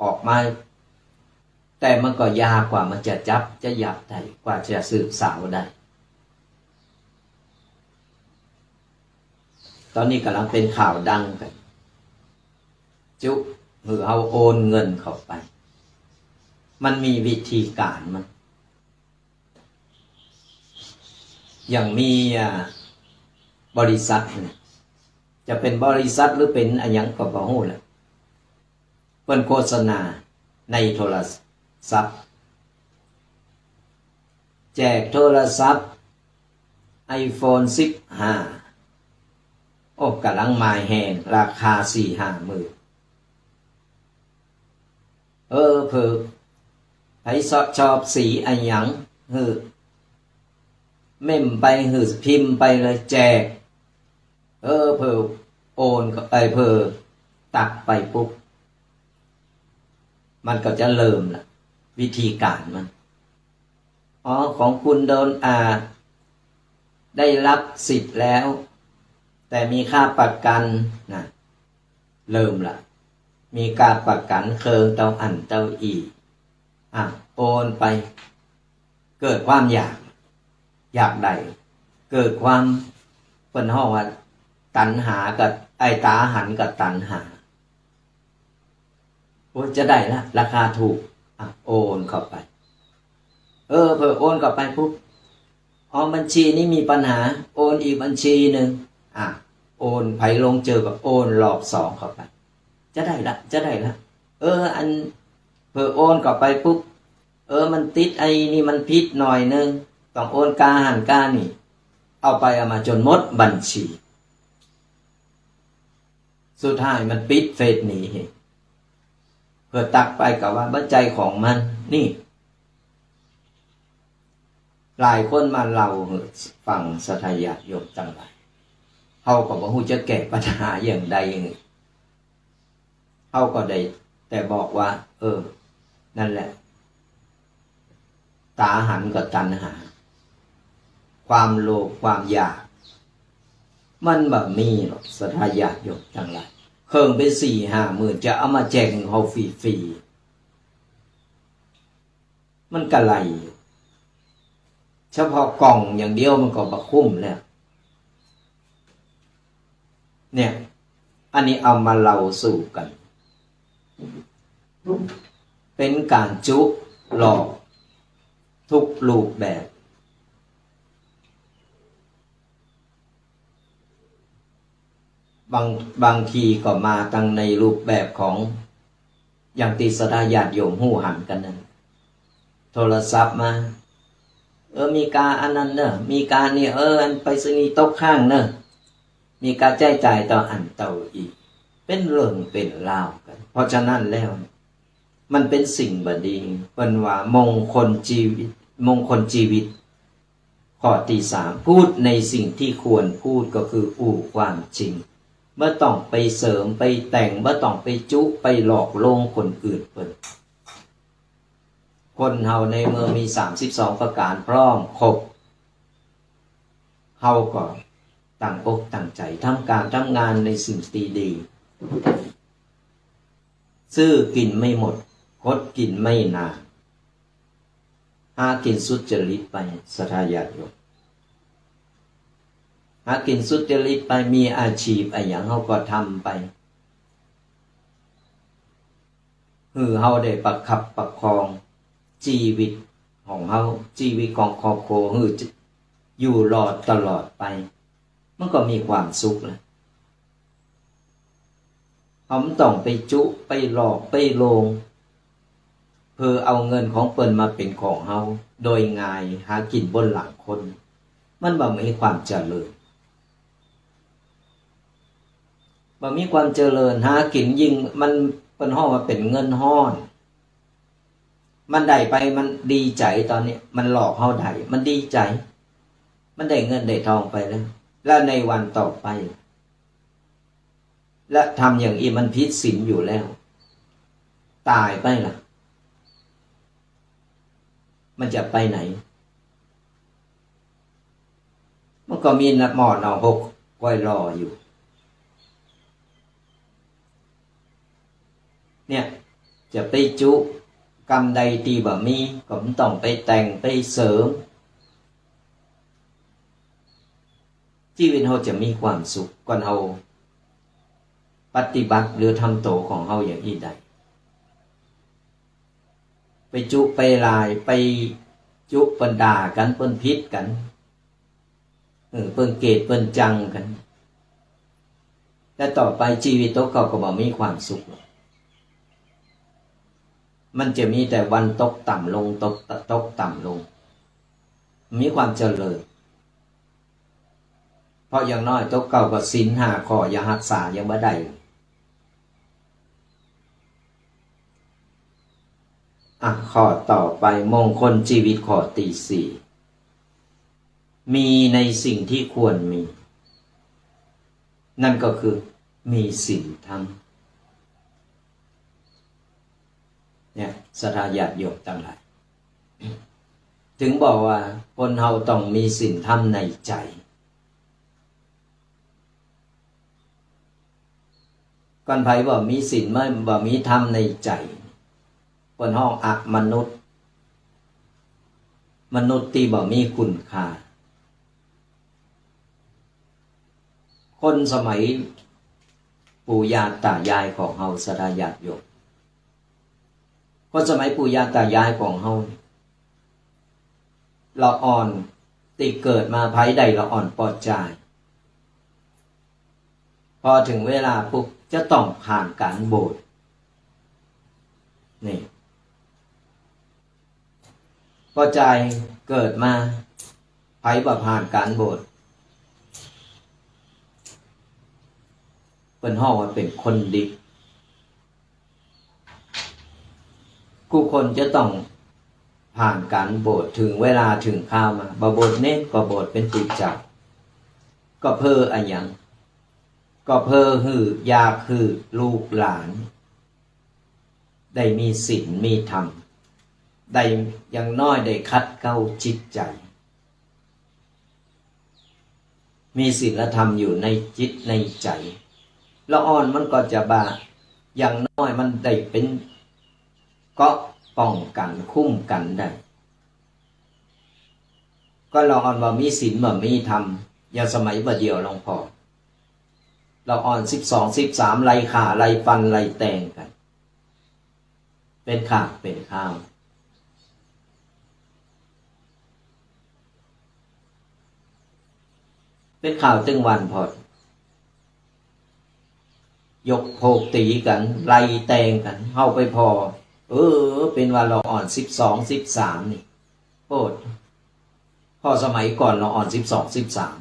ออกมา แต่มันก็ยากกว่ามันจะจับจะยับได้ กว่าจะสืบสาวได้ ต๋อนนี้ก่ำลังเป๋นข่าวดังกั๋น จุหื้อเฮาโอนเงินเข้าไป มันมีวิธีก๋านมัน อย่างมี อ่า บริษัทเนี่ย จะเป๋นบริษัทหรือเป๋นอะหยังก็บ่ฮู้แหละ เปิ้นโฆษณาในโทรศัพท์ แจกโทรศัพท์ไอโฟนสิบห้า โอ้ ก่ำลังมาแฮง ราคาสี่ห้าหมื่น เออ เผลอ ใผชอบ ชอบสีอะหยัง หื้อเม้มไป หื้อพิมพ์ไปเลย แจก เออ เผลอโอนเข้าไป เผลอตักไปปุ๊บ มันก็จะเริ่มละ วิธีก๋านมัน อ๋อ ของคุณโดน อ่า ได้รับสิทธิ์แล้ว แต่มีค่าประกัญนะ เริ่มละ มีค่าประกัญเคิงเต้าอั้นเต้าอี้ อ่ะ โอนไป เกิดความอยาก อยากได้ เกิดความ เปิ้นฮ้องว่า ตัณหากับ ไอ้ต๋าหันกับตัณหา โอ้ย จะได้ละ ราคาถูก อ่ะ โอนเข้าไป เออ เผลอโอนเข้าไปปุ๊บ อ๋อ บัญชีนี้มีปัญหา โอนอีกบัญชีหนึ่ง อ่ะ อ่ะ โอน ใผลงเจิกก็โอนรอบสองเข้าไป จะได้ละ จะได้ละ เออ อัน เผลอโอนเข้าไปปุ๊บ เออ มันติดไอ้นี่ มันผิดหน่อยนึ่ง ต้องโอนกาหั้นกานี่ เอาไปเอามาจ๋นหมดบัญชี สุดท้ายมันปิดเฟซหนี เผลอตักไปก็ว่าบ่ใจ้ของมัน นี่ หลายคนมาเล่าหื้อฟัง ศรัทธาญาติโยมตังหลาย เฮาก็บ่ฮู้จะแก้ปัญหาอย่างใด เฮาก็ได้แต่บอกว่า เออ นั่นแหละ ต๋าหันก็ตัณหา ความโลภ ความอยาก มันบ่มีหรอก ศรัทธาญาติโยมตังหลาย เครื่องเป๋นสี่ห้าหมื่น จะเอามาแจกหื้อเฮาฟรีๆ มันกะไรอยู่ เฉพาะกล่องอย่างเดียวมันก็บ่คุ้มแล้ว เนี่ย อันนี้เอามาเล่าสู่กั๋น เป๋นก๋านจุหลอกทุกรูปแบบ บาง บางทีก็มาตังในรูปแบบของ อย่างตี้ศรัทธาญาติโยมฮู้หันกั๋นนั่น โทรศัพท์มา เออ มีกาอันนั้นเน่อ มีกานี่ เออ อันไปรษณีย์ตกค้างเน่อ มีกาใจ๊จ่ายต่ออั้นเต้าอี้ เป๋นเรื่องเป๋นราวกั๋น เพราะฉะนั้นแล้ว มันเป๋นสิ่งบ่ดี เปิ้นว่ามงคลจีวิต มงคลจีวิต ข้อตี้สาม พูดในสิ่งที่ควรพูด ก็คืออู้ความจริง บ่ต้องไปเสริมไปแต่ง บ่ต้องไปจุไปหลอกลวงคนอื่นเปิ้น คนเฮาในเมื่อมีสามสิบสองประก๋านพร้อมครบ เฮาก็ตั้งอกตั้งใจ๋ทำก๋านทำงานในสิ่งตี้ดี ซื้อกิ๋นไม่หมด คดกิ๋นไม่นาน หากิ๋นสุจริตไป ศรัทธาญาติโยม หากิ๋นสุจริตไป มีอาชีพอะหยังเฮาก็ทำไป หื้อเฮาได้ประคับประคองจีวิตของเฮา จีวิตของครอบครัว หื้ออยู่รอดตลอดไป มันก็มีความสุขแล้ว เฮาบ่ต้องไปจุไปหลอกไปลวง เพื่อเอาเงินของเปิ้นมาเป๋นของเฮา โดยง่าย หากิ๋นบนหลังคน มันบ่มีความเจริญ บ่มีความเจริญ หากิ๋นยิ่ง มัน เปิ้นฮ้องว่าเป๋นเงินฮ้อน มันได้ไป มันดีใจ๋ ต๋อนนี้มันหลอกเฮาได้ มันดีใจ๋ มันได้เงินได้ทองไปแล้ว แล้วในวันต่อไป และทำอย่างอี้มันผิดศีลอยู่แล้ว ต๋ายไปล่ะ มันจะไปไหน มันก็มีหม้อเน่าหกก้อยรออยู่ เนี่ย จะไปจุกำใดตี้บ่มี ก็บ่ต้องไปแต่งไปเสริม จีวิตเฮาจะมีความสุข ก่อนเฮาปฏิบัติหรือทำโตของเฮาอย่างอี้ได้ ไปจุไปหลาย ไปจุเปิ้นด่ากั๋น เปิ้นผิดกั๋น เออ เปิ้นเกลียดเปิ้นจังกั๋น แต่ต่อไปจีวิตโตเก่าก็บ่มีความสุข มันจะมีแต่วันตกต่ำลง ตก ตกต่ำลง มีความเจริญ เพราะอย่างน้อยโตเก่าก็ศีลห้าข้อยังฮักษายังบ่ได้ อ่ะ ข้อต่อไป มงคลจีวิตข้อตี้สี่ มีในสิ่งที่ควรมี นั่นก็คือมีศีลธรรม เนี่ย ศรัทธาญาติโยมตังหลาย เถิงบอกว่าคนเฮาต้องมีศีลธรรมในใจ๋ ก่อนใผบ่มีศีล บ่ บ่มีธรรมในใจ๋ เปิ้นฮ้องอมนุษย์ มนุษย์ตี้บ่มีคุณค่า คนสมัยปู่ย่าต๋ายายของเฮา ศรัทธาญาติโยม คนสมัยปู่ย่าต๋ายายของเฮา ละอ่อนตี้เกิดมา ใผได้ละอ่อนปอจาย อเถิงเวลาปุ๊บจะต้องผ่านก๋านโบสถ์ นี่ ป้อจายเกิดมา ใผบ่ผ่านก๋านโบสถ์ เปิ้นฮ้องว่าเป๋นคนดิบ กู้คนจะต้องผ่านก๋านโบสถ์ เถิงเวลาเถิงคาวมา บ่โบสถ์เณร ก็โบสถ์เป๋นตุ๊เจ้า ก็เปื้ออะหยัง ก็เปื้อหื้อ อยากหื้อลูกหลาน ได้มีศีลมีธรรม ได้ อย่างน้อยได้ขัดเกลาจิตใจ๋ มีศีลธรรมอยู่ในจิตในใจ๋ ละอ่อนมันก็จะบ่า อย่างน้อยมันได้เป๋นเกราะป้องกั๋น คุ้มกั๋นได้ ก็ละอ่อนบ่มีศีลบ่มีธรรม อย่างสมัยบ่าเดี่ยวหลวงพ่อ ละอ่อนสิบสอง สิบสาม ไล่ฆ่า ไล่ฟัน ไล่แตงกั๋น เป๋นข่าว เป๋นข่าว เป๋นข่าวตึงวันผ่อ ยกพวกตี๋กั๋น ไล่แตงกั๋น เฮาไปผ่อ เออ เป๋นว่าละอ่อนสิบสอง สิบสาม นี่ โอ้ ผ่อสมัยก่อนละอ่อนสิบสอง สิบสาม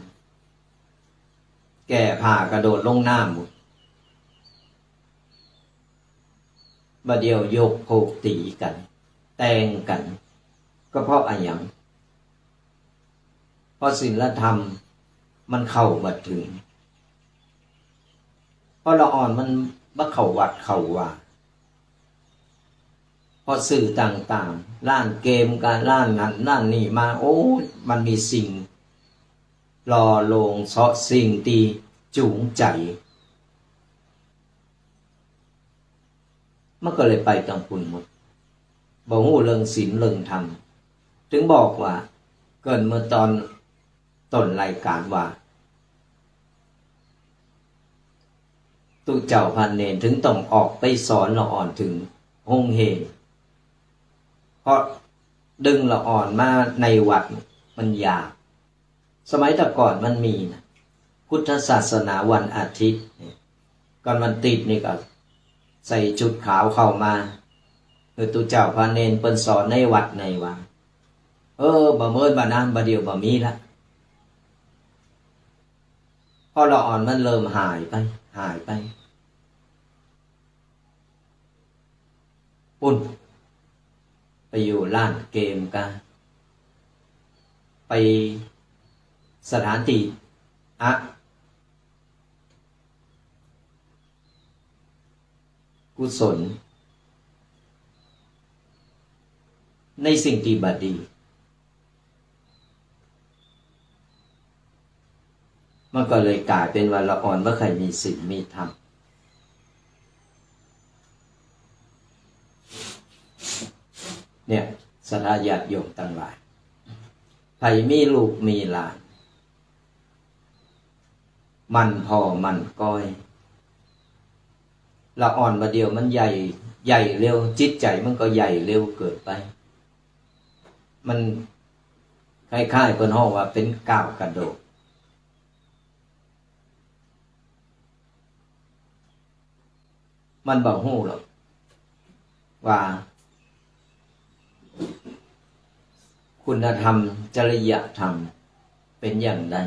แก้ผ้ากระโดดลงน้ำ บ่าเดี่ยวยกพวกตี๋กั๋น แตงกั๋น ก็เพราะอะหยัง เพราะศีลธรรมมันเข้าบ่เถิง เพราะละอ่อนมันบ่เข้าวัดเข้าวา เพราะสื่อต่างๆ ล้านเกมกับล้านนั้นล้านนี้มา โอ้ย มันมีสิ่งหล่อหลอมเซาะ สิ่งตี้จูงใจ๋ มันก็เลยไปตางปุ้นหมด บ่ฮู้เรื่องศีลเรื่องธรรม เถิงบอกว่า เกริ่นเมื่อต๋อนต้นรายก๋านว่า ตุ๊เจ้าพระเณรเถิงต้องออกไปสอนละอ่อนเถิงโฮงเฮง เพราะดึงละอ่อนมาในวัดมันยาก สมัยแต่ก่อนมันมีนะ พุทธศาสนาวันอาทิตย์เนี่ย ก่อนวันติดนี่ก็ใส่ชุดขาวเข้ามา คือตุ๊เจ้าพระเณรเปิ้นสอนในวัดในวา เออ บ่าเมินบ่านาน บ่าเดี่ยวบ่มีละ เพราะละอ่อนมันเริ่มหายไป หายไป ปุ้น ไปอยู่ร้านเกมกา ไปสถานตี้อกุศล ในสิ่งตี้บ่ดี มันก็เลยก๋ายเป๋นว่าละอ่อนบ่ใค่มีศีลมีธรรม เนี่ย ศรัทธาญาติโยมตังหลาย ใผมีลูกมีหลาน หมั่นผ่อหมั่นก้อย ละอ่อนบ่าเดี่ยวมันใหญ่ ใหญ่เร็ว จิตใจ๋มันก็ใหญ่เร็วเกินไป มันคล้ายๆ เปิ้นฮ้องว่าเป๋นก้าวกระโดด มันบ่ฮู้หรอกว่าคุณธรรม จริยธรรมเป๋นอย่างใด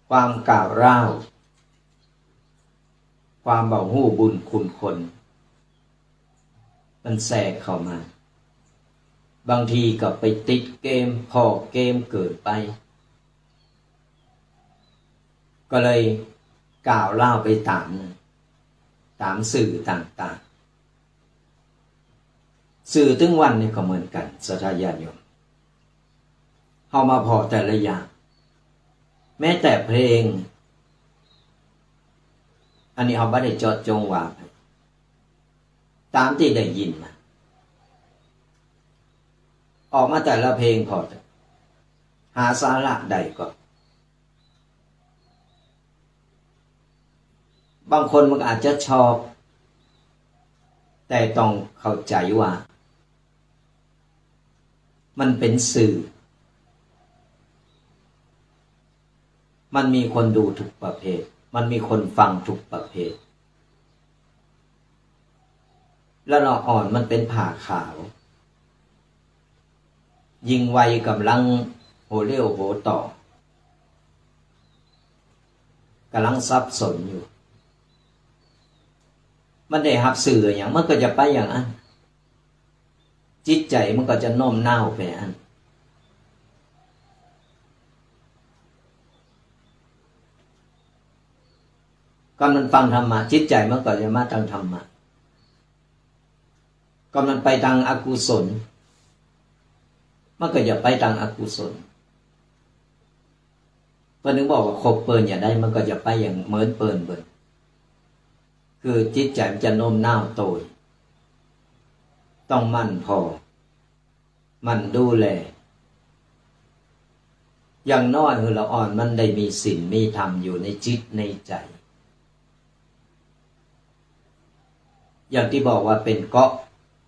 ความก้าวร้าว ความบ่ฮู้บุญคุณคน มันแทรกเข้ามา บางทีก็ไปติดเกม ผ่อเกมเกินไป ก็เลยก้าวร้าวไปต๋าม ต๋ามสื่อต่างๆ สื่อตึงวันนี้ก็เหมือนกั๋น ศรัทธาญาติโยม เฮามาผ่อแต่ละอย่าง แม้แต่เพลง อันนี้เฮาบ่ได้เจาะจงว่า ต๋ามตี้ได้ยินมา ออกมาแต่ละเพลงผ่อเต๊อะ หาสาระได้ก่อ บางคนมันก็อาจจะชอบ แต่ต้องเข้าใจ๋ว่า มันเป๋นสื่อ มันมีคนดูทุกประเภท มันมีคนฟังทุกประเภท แล้วละอ่อนมันเป๋นผ้าขาว ยิ่งวัยก่ำลังหัวเลี้ยวหัวต่อ ก่ำลังสับสนอยู่ มันได้ฮับสื่ออะหยัง มันก็จะไปอย่างอั้น จิตใจ๋มันก็จะโน้มน้าวไปอั้น ก่ำมันฟังธรรมะ จิตใจ๋มันก็จะมาตางธรรมะ ก่ำมันไปตางอกุศล มันก็จะไปตางอกุศล เปิ้นถึงบอกว่าคบเปิ้นอย่าได้ มันก็จะไปอย่างเหมือนเปิ้นเปิ้น คือจิตใจ๋มันจะโน้มน้าวโตย ต้องหมั่นผ่อ หมั่นดูแล อย่างน้อยหื้อละอ่อนมันได้มีศีลมีธรรมอยู่ในจิตในใจ๋ อย่างตี้บอกว่าเป๋นเกราะ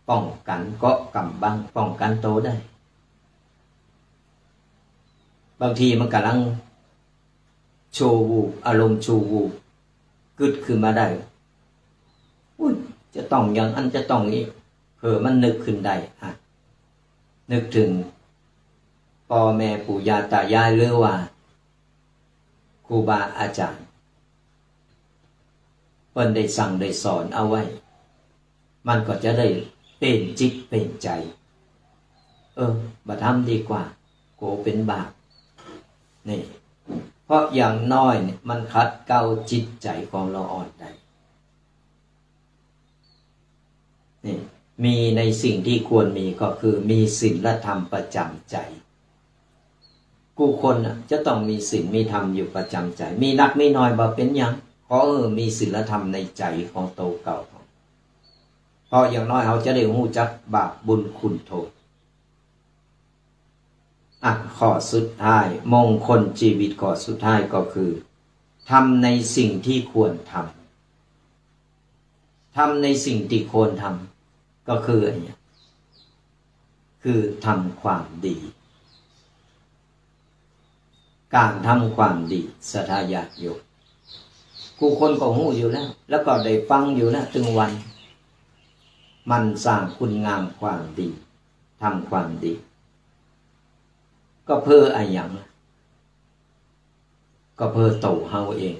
ป้องกั๋น เกราะก๋ำบัง ป้องกั๋นโตได้ บางทีมันก่ำลัง ชั่ววูบ อารมณ์ชั่ววูบ กึ๊ดขึ้นมาได้ อุ๊ย จะต้องอย่างอั้น จะต้องอี้ เผลอมันนึกขึ้นได้ อ่ะ นึกเถิงป้อแม่ปู่ย่าต๋ายาย หรือว่าครูบาอาจ๋ารย์ เปิ้นได้สั่งได้สอนเอาไว้ มันก็จะได้เป๋นจิตเป๋นใจ๋ เออ บ่ทำดีกว่า กั๋วเป๋นบาป นี่ เพราะอย่างน้อยเนี่ยมันขัดเกลาจิตใจ๋ของละอ่อนได้ นี่ มีในสิ่งที่ควรมีก็คือมีศีลธรรมประจ๋ำใจ๋ กู้คนน่ะจะต้องมีศีลมีธรรมอยู่ประจ๋ำใจ๋ มีนักมีน้อยบ่เป๋นหยัง ขอหื้อมีศีลธรรมในใจ๋ของโตเก่า เพราะอย่างน้อยเฮาจะได้ฮู้จักบาปบุญคุณโทษ อ่ะ ข้อสุดท้าย มงคลชีวิตข้อสุดท้ายก็คือ ทำในสิ่งที่ควรทำ ทำในสิ่งที่ควรทำ ก็คืออันเนี้ย คือทำความดี ก๋านทำความดี ศรัทธาญาติโยม กู้คนก็ฮู้อยู่แล้ว แล้วก็ได้ฟังอยู่แล้ว ตึงวัน หมั่นสร้างคุณงามความดี ทำความดี ก็เปื้ออะหยัง ก็เปื้อโตเฮาเอง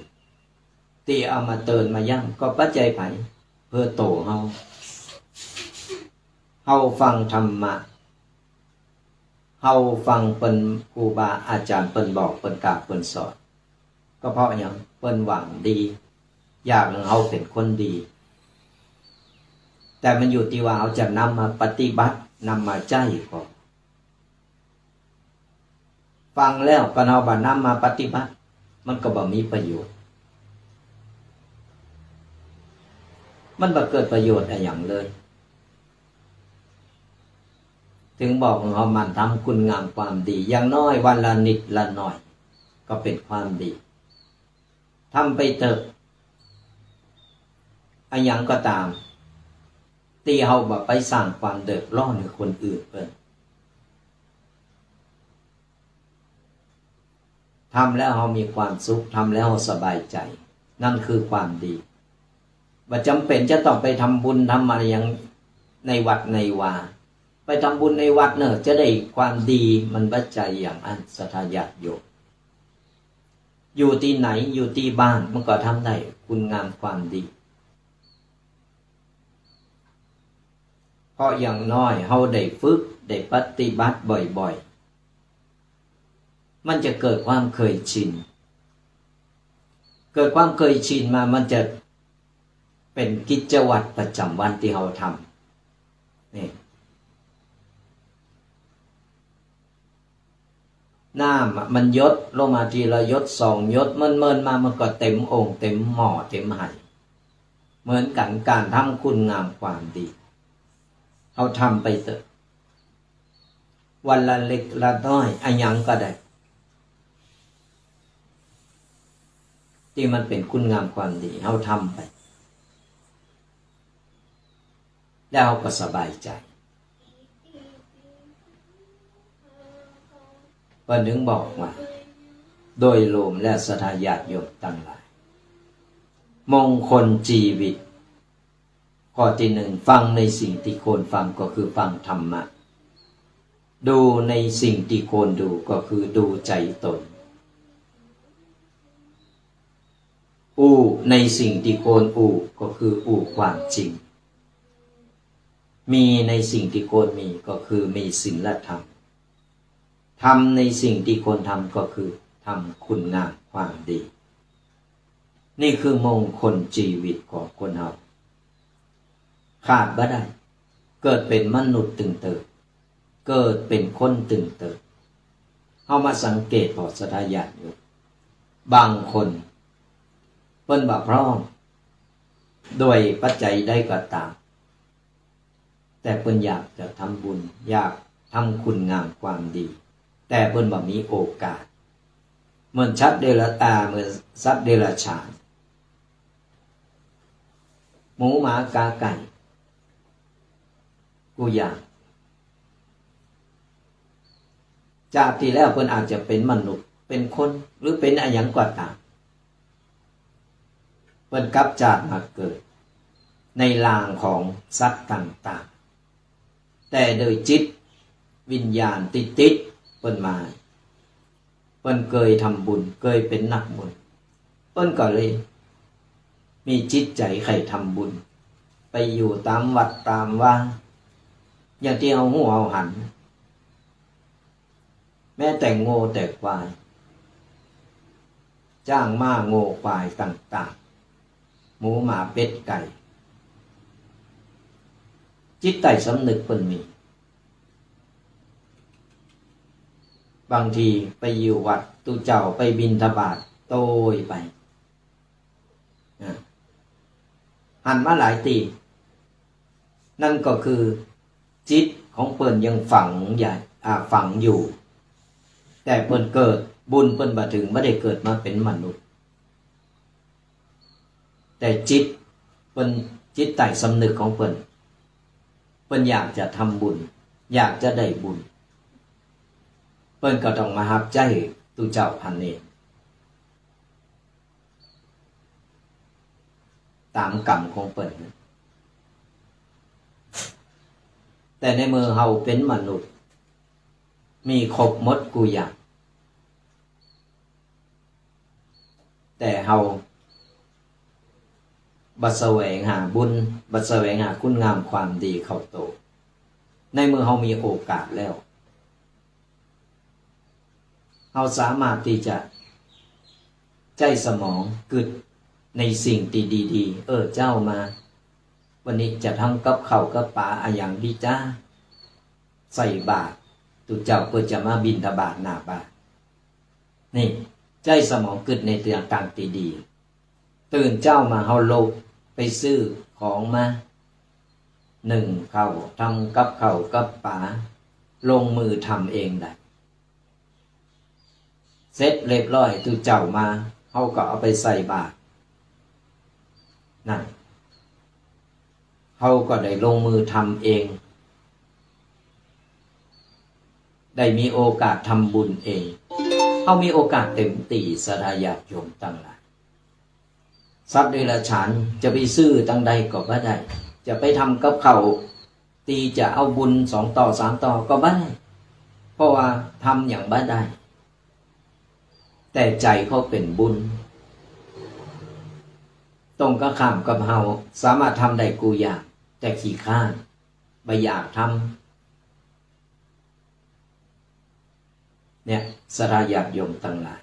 ตี้เอามาเตือนมาย้ำ ก็ปัจจัยใผ เปื้อโตเฮา เฮาฟังธรรมะ เฮาฟังเปิ้น ครูบาอาจ๋ารย์เปิ้นบอก เปิ้นกล่าว เปิ้นสอน ก็เพราะหยัง เปิ้นหวังดี อยากหื้อเฮาเป๋นคนดี แต่มันอยู่ตี้ว่าเฮาจะนำมาปฏิบัติ นำมาใจ๊ก่อ ฟังแล้วก็เฮาบ่นำมาปฏิบัติ มันก็บ่มีประโยชน์ มันบ่เกิดประโยชน์อะหยังเลย ถึงบอกหื้อเฮาหมั่นทำคุณงามความดี อย่างน้อยวันละนิดละหน่อย ก็เป๋นความดี ทำไปเต๊อะ อะหยังก็ต๋าม ตี้เฮาบ่ไปสร้างความเดือดร้อนหื้อคนอื่นเปิ้น ทำแล้วเฮามีความสุข ทำแล้วเฮาสบายใจ๋ นั่นคือความดี บ่จ๋ำเป๋นจะต้องไปทำบุญทำอะหยังในวัดในวา ไปทำบุญในวัดเน่อ จะได้ความดี มันบ่ใจ้อย่างอั้น ศรัทธาญาติโยม อยู่ตี้ไหน อยู่ตี้บ้าน มันก็ทำได้คุณงามความดี เพราะอย่างน้อยเฮาได้ฝึก ได้ปฏิบัติบ่อยๆ มันจะเกิดความเคยชิน เกิดความเคยชินมา มันจะเป๋นกิจวัตรประจ๋ำวันตี้เฮาทำ นี่ น้ำอะมันหยดลงมาทีละหยดสองหยด เมินๆ มามันก็เต็มโอ่ง เต็มหม้อ เต็มไห เหมือนกั๋น ก๋านทำคุณงามความดี เฮาทำไปเต๊อะ วันละเล็กละน้อย อะหยังก็ได้ ตี้มันเป๋นคุณงามความดี เฮาทำไป แล้วเฮาก็สบายใจ๋ เปิ้นถึงบอกว่า โดยรวมแล้วศรัทธาญาติโยมตังหลาย มงคลจีวิต ข้อตี้นึ่ง ฟังในสิ่งตี้ควรฟังก็คือฟังธรรมะ ดูในสิ่งตี้ควรดูก็คือดูใจ๋ตน อู้ในสิ่งตี้ควรอู้ก็คืออู้ความจริง มีในสิ่งตี้ควรมีก็คือมีศีลธรรม ทำในสิ่งตี้ควรทำก็คือทำคุณงามความดี นี่คือมงคลจีวิตของคนเฮา ขาดบ่ได้ เกิดเป๋นมนุษย์ตึงเติบ เกิดเป๋นคนตึงเติบ เฮามาสังเกตผ่อศรัทธาญาติโยม บางคนเปิ้นบ่พร้อม ด้วยปัจจัยใดก็ต๋าม แต่เปิ้นอยากจะทำบุญ อยากทำคุณงามความดี แต่เปิ้นบ่มีโอกาส เหมือนสัตว์เดรัจ- อ่า เหมือนสัตว์เดรัจฉาน หมูหมากาไก่ กู้อย่าง จาติตี้แล้วเปิ้นอาจจะเป๋นมนุษย์ เป๋นคน หรือเป๋นอะหยังก็ต๋าม เปิ้นกลับจาติมาเกิดในร่างของสัตว์ต่างๆ แต่โดยจิตวิญญาณตี้ติดเปิ้นมา เปิ้นเกยทำบุญ เกยเป๋นนักบุญ เปิ้นก็เลยมีจิตใจ๋ใค่ทำบุญ ไปอยู่ต๋ามวัดต๋ามวา อย่างตี้เฮาฮู้เฮาหัน แม้แต่งัวแต่ควาย จ๊างม้างัวควายต่างๆ หมูหมาเป็ดไก่ จิตใต้สำนึกเปิ้นมี บางทีไปอยู่วัด ตุ๊เจ้าไปบิณฑบาตโตยไป อ่ะ หันมาหลายตี้ นั่นก็คือจิตของเปิ้นยังฝังใหญ่ อ่า ฝังอยู่ แต่เปิ้นเกิด บุญเปิ้นบ่เถิง บ่ได้เกิดมาเป๋นมนุษย์ แต่จิตเปิ้น จิตใต้สำนึกของเปิ้น เปิ้นอยากจะทำบุญ อยากจะได้บุญ เปิ้นก็ต้องมาฮับใจ๊ตุ๊เจ้าพันเอง ต๋ามกรรมของเปิ้น แต่ในเมื่อเฮาเป๋นมนุษย์ มีครบหมดกู้อย่าง แต่เฮาบ่แสวงหาบุญ บ่แสวงหาคุณงามความดีเข้าโต ในเมื่อเฮามีโอกาสแล้ว เฮาสามารถตี้จะใจ๊สมองกึ๊ดในสิ่งตี้ดีๆ เออ เจ๊ามา วันนี้จะทำกับข้าวกับป๋าอะหยังดีจ๊ะ ใส่บาตรตุ๊เจ้าเปื้อจะมาบิณฑบาตหน้าบ้าน นี่ ใจ๊สมองกึ๊ดในตางตี้ดี ตื่นเจ๊ามาเฮาลุกไปซื้อของมา นึ่งข้าว ทำกับข้าวกับป๋า ลงมือทำเองได้ เสร็จเรียบร้อย ตุ๊เจ้ามา เฮาก็เอาไปใส่บาตร นั่น เฮาก็ได้ลงมือทำเอง ได้มีโอกาสทำบุญเอง เฮามีโอกาสเต็มตี้ ศรัทธาญาติโยมตังหลาย สัตว์เดรัจฉานจะไปซื้อตังใดก็บ่ได้ จะไปทำกับข้าว ตี้จะเอาบุญสองต่อสามต่อก็บ่ได้ เพราะว่าทำหยังบ่ได้ แต่ใจ๋เขาเป๋นบุญ ตรงกันข้ามกับเฮา สามารถทำได้กู้อย่าง แต่ขี้คร้าน บ่อยากทำ เนี่ย ศรัทธาญาติโยมตังหลาย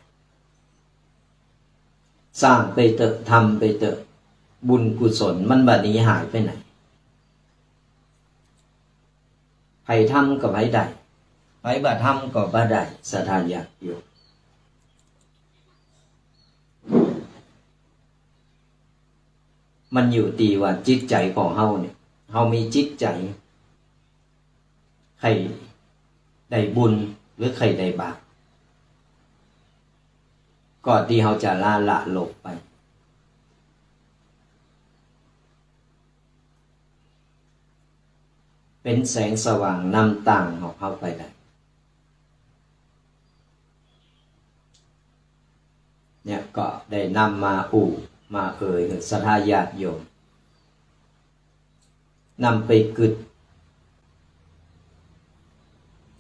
สร้างไปเต๊อะ ทำไปเต๊อะ บุญกุศลมันบ่หนีหายไปไหน ใผทำก็ใผได้ ใผบ่ทำก็บ่ได้ ศรัทธาญาติโยม มันอยู่ตี้ว่าจิตใจ๋ของเฮาเนี่ย เฮามีจิตใจ๋ ใค่ได้บุญหรือใค่ได้บาป ก่อนตี้เฮาจะละละหลบไป เป๋นแสงสว่างนำตางของเฮาไปได้ เนี่ยก็ได้นำมาอู้ มาเอ่ยหื้อศรัทธาญาติโยม นำไปกึ๊ด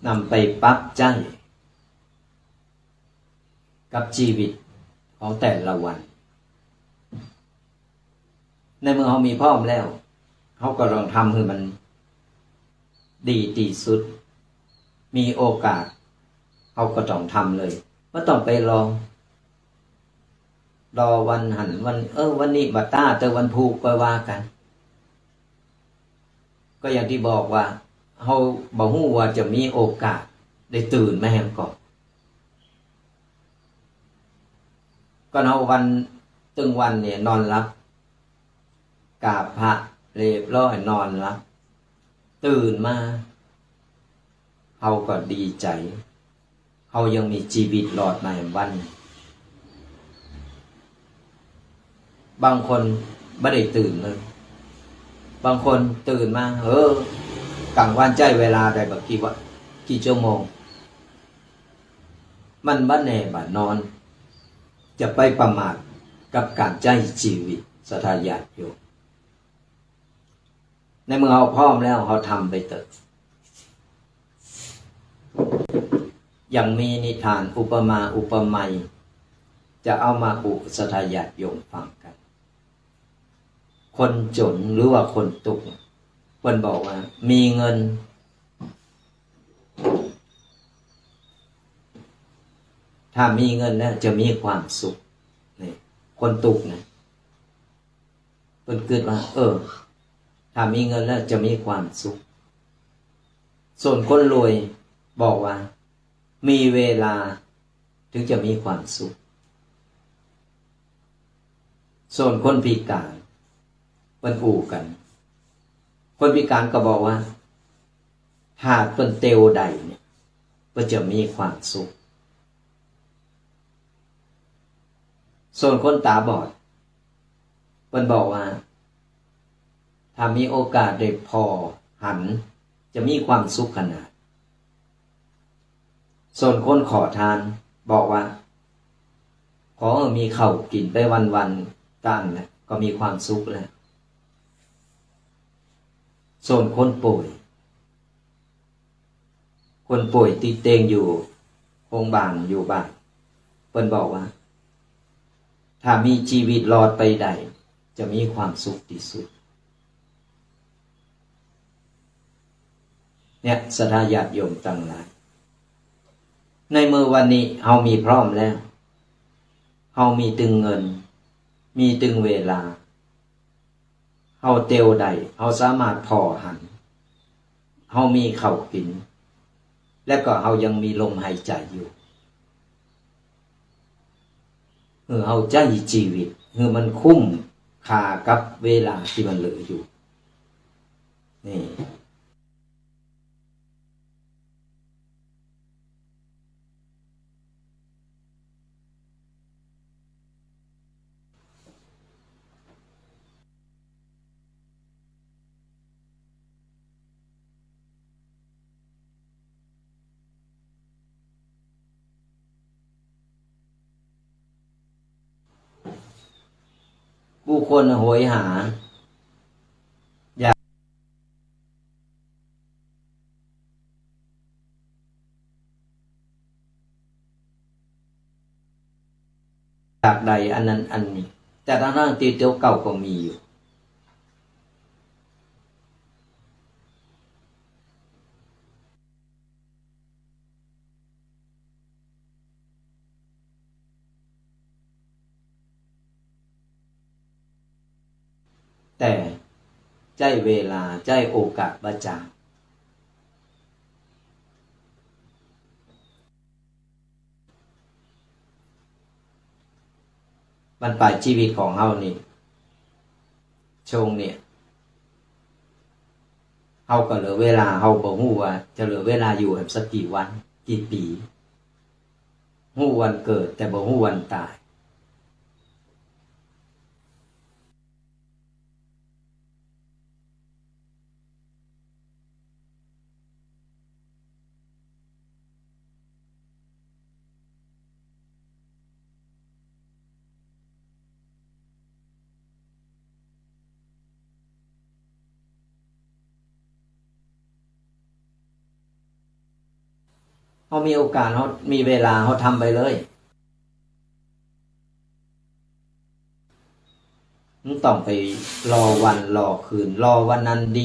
นำไปปรับใจ๊ กับจีวิตของแต่ละวัน ในเมื่อเฮามีพร้อมแล้ว เฮาก็ต้องทำหื้อมันดีตี้สุด มีโอกาส เฮาก็ต้องทำเลย บ่ต้องไปรอ รอวันหั้นวัน เออ วันนี้บ่ต้า แต่วันพูกค่อยว่ากั๋น ก็อย่างตี้บอกว่า เฮาบ่ฮู้ว่าจะมีโอกาสได้ตื่นมาแหมก่อ ก็เฮาวัน ตึงวันเนี่ยนอนหลับ กราบพระเรียบร้อยนอนหลับ ตื่นมา เฮาก็ดีใจ๋ เฮายังมีจีวิตรอดมาแหมวัน บางคนบ่ได้ตื่นเลย บางคนตื่นมา เออ ก๋างวันใจ๊เวลาได้บ่กี่วะ กี่ชั่วโมง มันบ่แน่บ่นอน จะไปประมาทกับก๋านใจ๊จีวิต ศรัทธาญาติโยม ในเมื่อเฮาพร้อมแล้ว เฮาทำไปเต๊อะ อย่างมีนิทานอุปมาอุปไมย จะเอามาอุศรัทธาญาติโยมฟังกั๋น คนจ๋นหรือว่าคนตุ๊กข์ เปิ้นบอกว่า มีเงิน ถ้ามีเงินแล้วจะมีความสุข นี่ คนตุ๊กข์นะ เปิ้นกึ๊ดว่า เออ ถ้ามีเงินแล้วจะมีความสุข ส่วนคนรวยบอกว่า มีเวลาถึงจะมีความสุข ส่วนคนพิก๋าน เปิ้นอู้กั๋น คนพิก๋านก็บอกว่า ถ้าเปิ้นเตียวได้เนี่ย เปิ้นจะมีความสุข ส่วนคนต๋าบอด เปิ้นบอกว่า ถ้ามีโอกาสได้ผ่อหัน จะมีความสุขขนาด ส่วนคนขอทานบอกว่า ขอหื้อมีข้าวกิ๋นไปวันๆ ตั้งนะ ก็มีความสุขแล้ว ส่วนคนป่วย คนป่วยติดเตียงอยู่โฮงบาลอยู่บ้าน เปิ้นบอกว่า ถ้ามีจีวิตรอดไปได้ จะมีความสุขตี้สุด เนี่ย ศรัทธาญาติโยมตังหลาย ในเมื่อวันนี้เฮามีพร้อมแล้ว เฮามีตึงเงิน มีตึงเวลา เฮาเตียวได้ เฮาสามารถผ่อหัน เฮามีข้าวกิ๋น และก็เฮายังมีลมหายใจ๋อยู่ หื้อเฮาใจ๊จีวิต หื้อมันคุ้มค่ากับเวลาตี้มันเหลืออยู่ นี่ บุคคลโหยหา อยาก อยากได้อันนั้นอันนี้ แต่ตังๆ ตี้เตียวเก่าก็มีอยู่ แต่ใจ๊เวลา ใจ๊โอกาสบ่จาง บั้นปลายจีวิตของเฮานี่ ช่วงเนี่ย เฮาก็เหลือเวลา เฮาบ่ฮู้ว่าจะเหลือเวลาอยู่แหมสักกี่วัน กี่ปี๋ ฮู้วันเกิด แต่บ่ฮู้วันต๋าย เฮามีโอกาส เฮามีเวลา เฮาทำไปเลย บ่ต้องไปรอวันรอคืน รอวันนั้นดี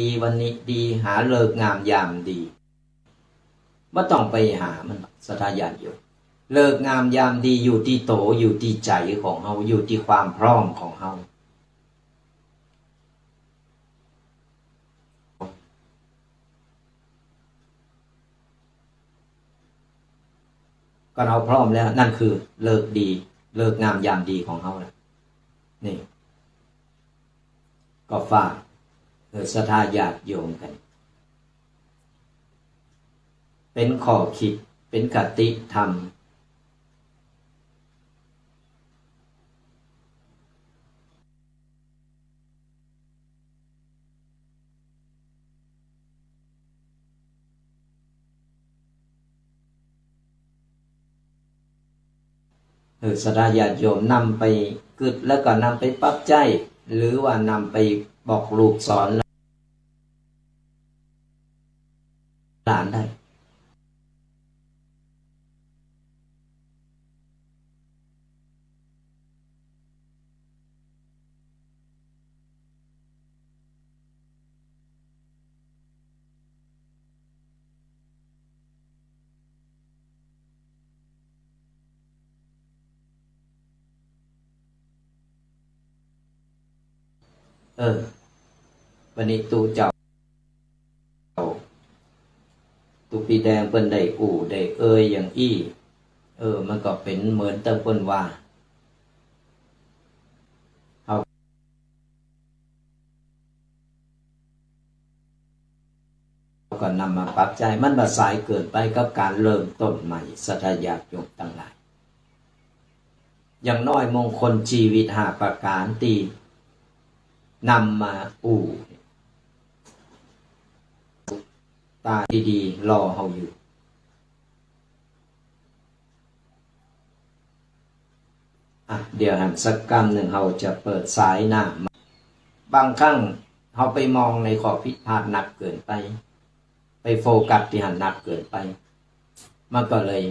ดี วันนี้ดี หาฤกษ์งามยามดี บ่ต้องไปหามัน ศรัทธาญาติโยม ฤกษ์งามยามดีอยู่ตี้โต อยู่ตี้ใจ๋ของเฮา อยู่ตี้ความพร้อมของเฮา ก็เฮาพร้อมแล้ว นั่นคือฤกษ์ดี ฤกษ์งามยามดีของเฮาแล้ว นี่ ก็ฝาก เอ่อ ศรัทธาญาติโยมกั๋น เป๋นข้อคิด เป๋นคติธรรม เออ ศรัทธาญาติโยมนำไปกึ๊ด แล้วก็นำไปปรับใจ๊ หรือว่านำไปบอกลูกสอนหลานได้ เออ วันนี้ตุ๊เจ้า ตุ๊ปีแดงเปิ้นได้อู้ได้เอ่ยอย่างอี้ เออ มันก็เป๋นเหมือนเติ้งเปิ้นว่า เฮา ก็นำมาปรับใจ๊ มันบ่สายเกินไปกับก๋านเริ่มต้นใหม่ ศรัทธาญาติโยมตังหลาย อย่างน้อยมงคลจีวิตห้าประก๋านตี้นำมาอู้ ต๋าดีๆ รอเฮาอยู่ อ่ะ เดี๋ยวหันสักกำนึ่ง เฮาจะเปิดสายหน้ามา บางครั้งเฮาไปมองในข้อผิดพลาดนักเกินไป ไปโฟกัสตี้หั้นนักเกินไป มันก็เลย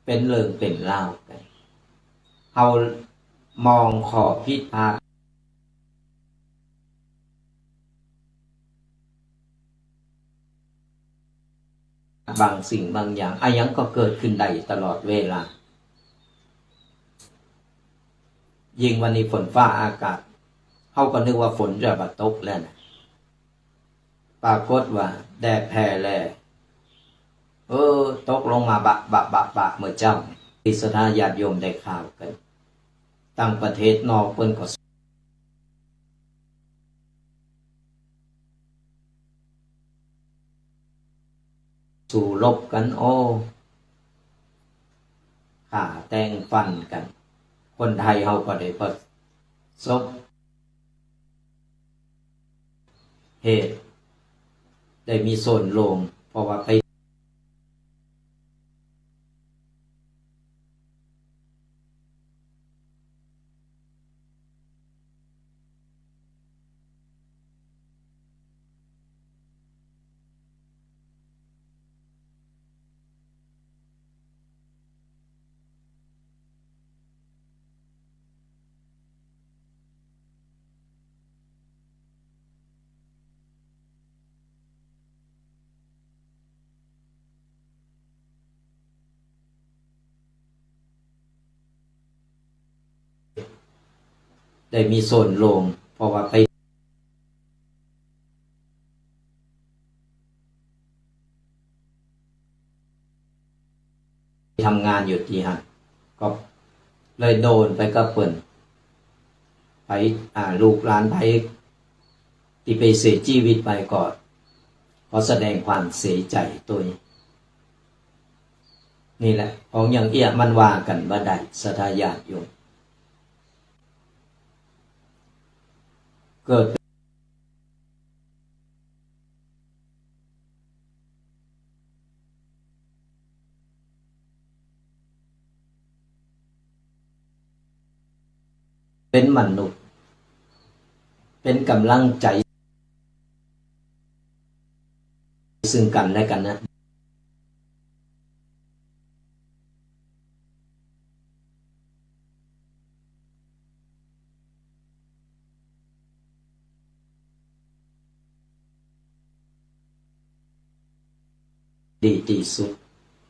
เป๋นเรื่องเป๋นราวไป เฮามองข้อผิดพลาด บางสิ่งบางอย่าง อะหยังก็เกิดขึ้นได้ตลอดเวลา ยิ่งวันนี้ฝนฟ้าอากาศ เฮาก็นึกว่าฝนจะบ่ตกแล้วนะ ปรากฏว่าแดดแผ่แล เออ ตกลงมาบะบะบะบะเมื่อเจ๊า ตี้ศรัทธาญาติโยมได้ข่าวกั๋น ต่างประเทศนอกเปิ้นก็ สู้รบกั๋น โอ้ ฆ่าแตงฟันกั๋น คนไทยเฮาก็ได้ประสบเหตุ ได้มีส่วนร่วม เพราะว่าไป ได้มีส่วนร่วม เพราะว่าไป ทำงานอยู่ตี้หั้น ก็เลยโดนไปกับเปิ้น ไป อ่า ลูกหลานไป ตี้ไปเสียจีวิตไปก็ ขอแสดงความเสียใจ๋ตวย นี่แหละ ของอย่างเอี้ยมันว่ากั๋นบ่ได้ ศรัทธาญาติโยม เกิด เป๋นมนุษย์ เป๋นก๋ำลังใจ๋ ซึ่งกั๋นและกั๋นนะ ดีตี้สุด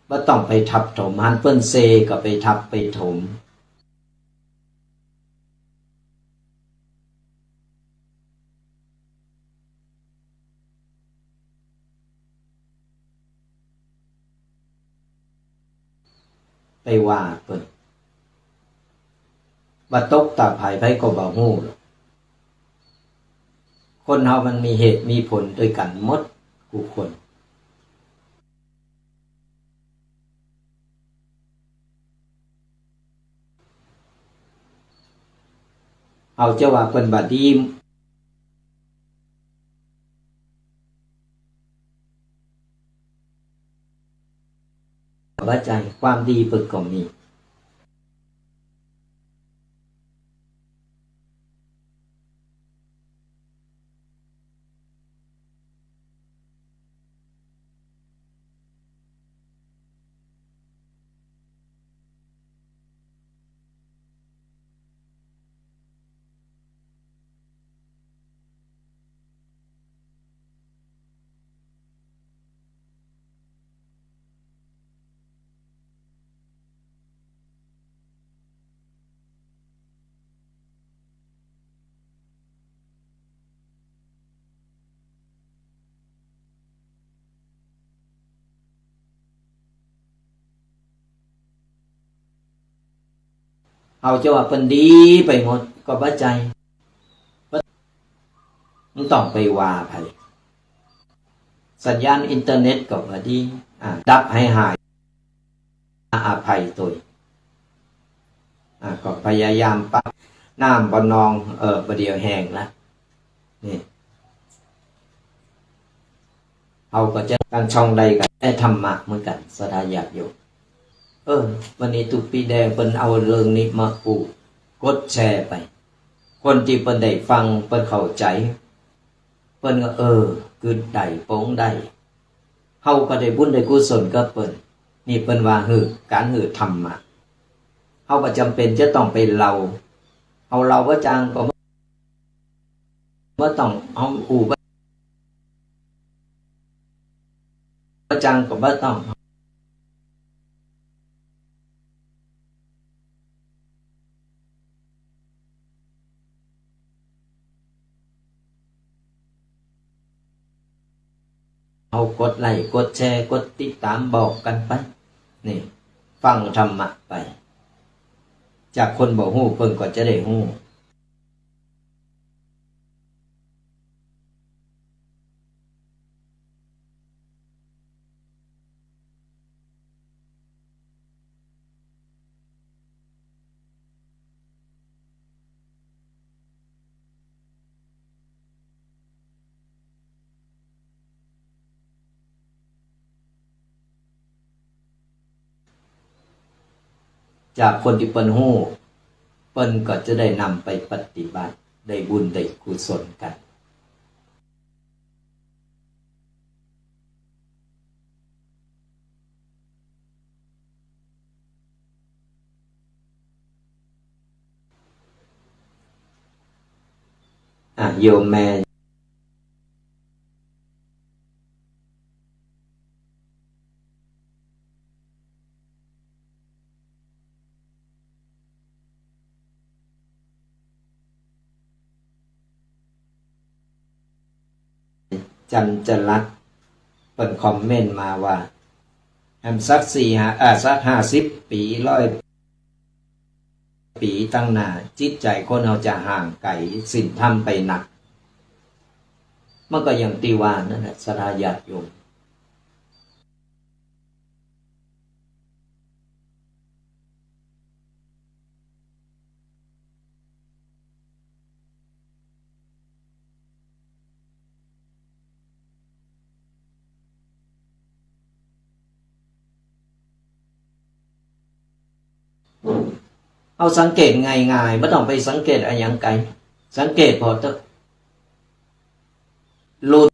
บ่ต้องไปทับถม หันเปิ้นเซก็ไปทับไปถม ไปว่าเปิ้น บ่าตกต๋าใผ ใผก็บ่ฮู้หรอก คนเฮามันมีเหตุมีผลตวยกั๋นหมดกู้คน เฮาจะว่าเปิ้นบ่ดี บ่ใจ้ ความดีเปิ้นก็มี เฮาจะว่าเปิ้นดีไปหมดก็บ่ใจ้ บ่ต้องไปว่าใผ สัญญาณอินเทอร์เน็ตก็บ่ดี อ่า ดับหายหาย อภัยตวย อ่า ก็พยายามปรับ น้ำบ่นอง เออ บ่าเดี่ยวแห้งละ นี่ เฮาก็จะ ตางช่องใดก็ได้ธรรมะเหมือนกั๋น ศรัทธาญาติโยม เออ วันนี้ตุ๊ปี้แดงเปิ้นเอาเรื่องนี้มาอู้ กดแชร์ไป คนตี้เปิ้นได้ฟัง เปิ้นเข้าใจ๋ เปิ้นก็ เออ กึ๊ดได้ ปลงได้ เฮาก็ได้บุญได้กุศลกับเปิ้น นี่เปิ้นว่าหื้อ ก๋านหื้อธรรมะ เฮาบ่จ๋ำเป๋นจะต้องไปเล่า เฮาเล่าบ่จางก็บ่ต้อง เฮาอู้บ่จางก็บ่ต้อง เฮากดไลก์ กดแชร์ กดติดต๋ามบอกกั๋นไป นี่ ฟังธรรมะไป จากคนบ่ฮู้เปิ้นก็จะได้ฮู้ จากคนตี้เปิ้นฮู้ เปิ้นก็จะได้นำไปปฏิบัติ ได้บุญได้กุศลกั๋น อ่ะ โยมแม่ จันจรัตน์ เปิ้นคอมเมนต์มาว่า แหมสักสี่ห้า เอ่อ สักห้าสิบปี๋ ร้อยปี๋ตังหน้า จิตใจ๋คนเฮาจะห่างไก๋ศีลธรรมไปนัก มันก็อย่างตี้ว่านั่นแหละ ศรัทธาญาติโยม เฮ เอาสังเกตง่ายๆ บ่ต้องไปสังเกตอะหยังไกล สังเกตผ่อเต๊อะ หลุด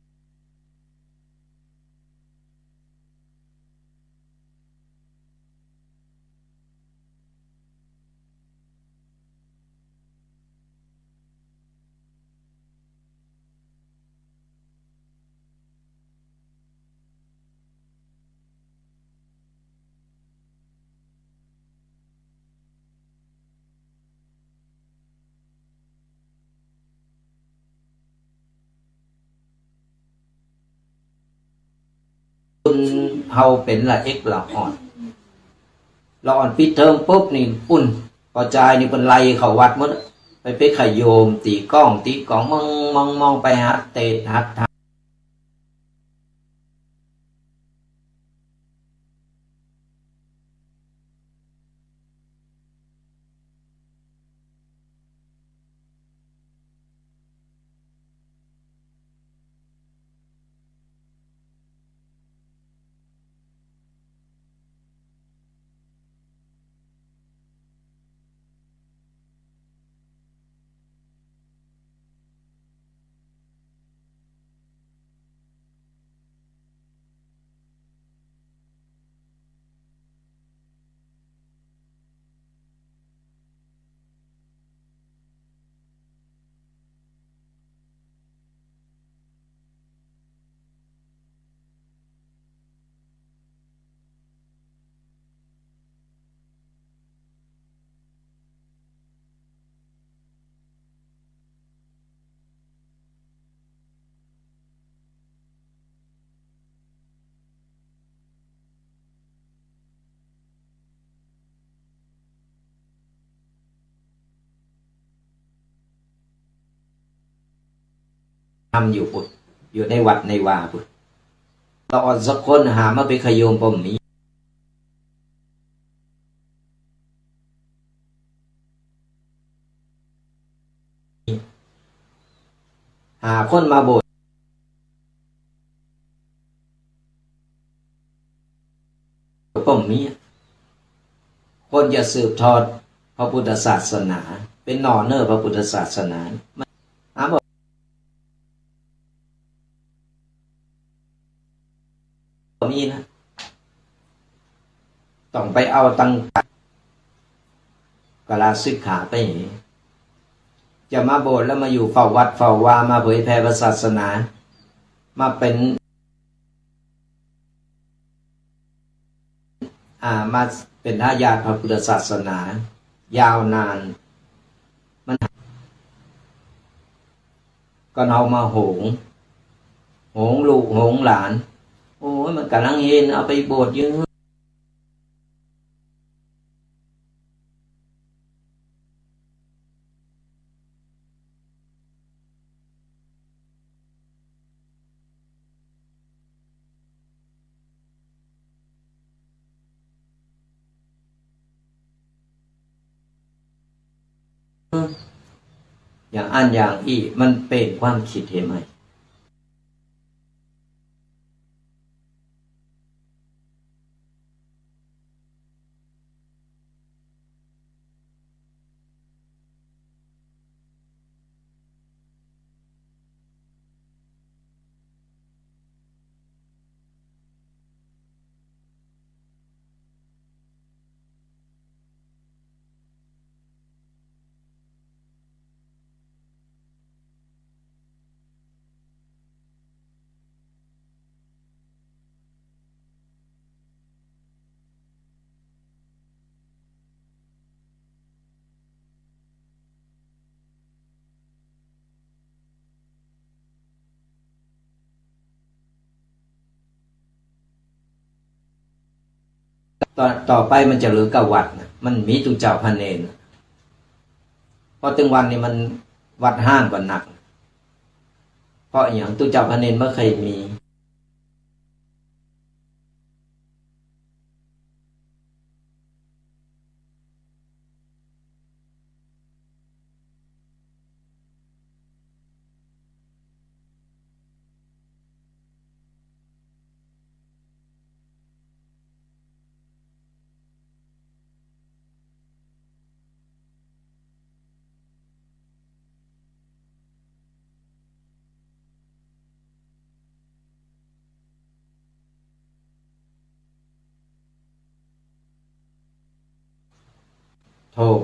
คนเฮาเป๋นละเอ็กละอ่อน ละอ่อนปิดเทอมปุ๊บนี่ ปุ้น ป้อจายนี่เปิ้นไล่เข้าวัดหมด ไป ไปขะโยม ตี๋ก้อง ตี๋ก๋อง มอง มอง มอง ไปหัดเตศน์ หัด ทำอยู่ปุ้น อยู่ในวัดในวาปุ้น ละอ่อนสักคนหามาไปขะโยมป้อมมี หาคนมาโบสถ์ ป้อมมี คนจะสืบทอดพระพุทธศาสนา เป๋นหน่อเน่อพระพุทธศาสนา หาบ่ บ่มีนะ ต้องไปเอาตังค์ ก็ลาสิกขาไป จะมาโบสถ์แล้วมาอยู่เฝ้าวัดเฝ้าวา มาเผยแผ่พระศาสนา มาเป๋น อ่า มาเป๋นทายาทพระพุทธศาสนา ยาวนาน มัน ก็เอามาโหง โหงลูกโหงหลาน โอ้ย มันก่ำลังเฮง เอาไปโบสถ์เยียะ อย่างอั้นอย่างอี้ มันเป๋นความกึ๊ดหื้อใหม่ ต่อ ต่อไปมันจะเหลือก้าวัดนะ มันมีตุ๊เจ้าพระเณรนะ เพราะตึงวันนี้มันวัดฮ้างกว่านัก เพราะอะหยัง ตุ๊เจ้าพระเณรบ่ใค่มี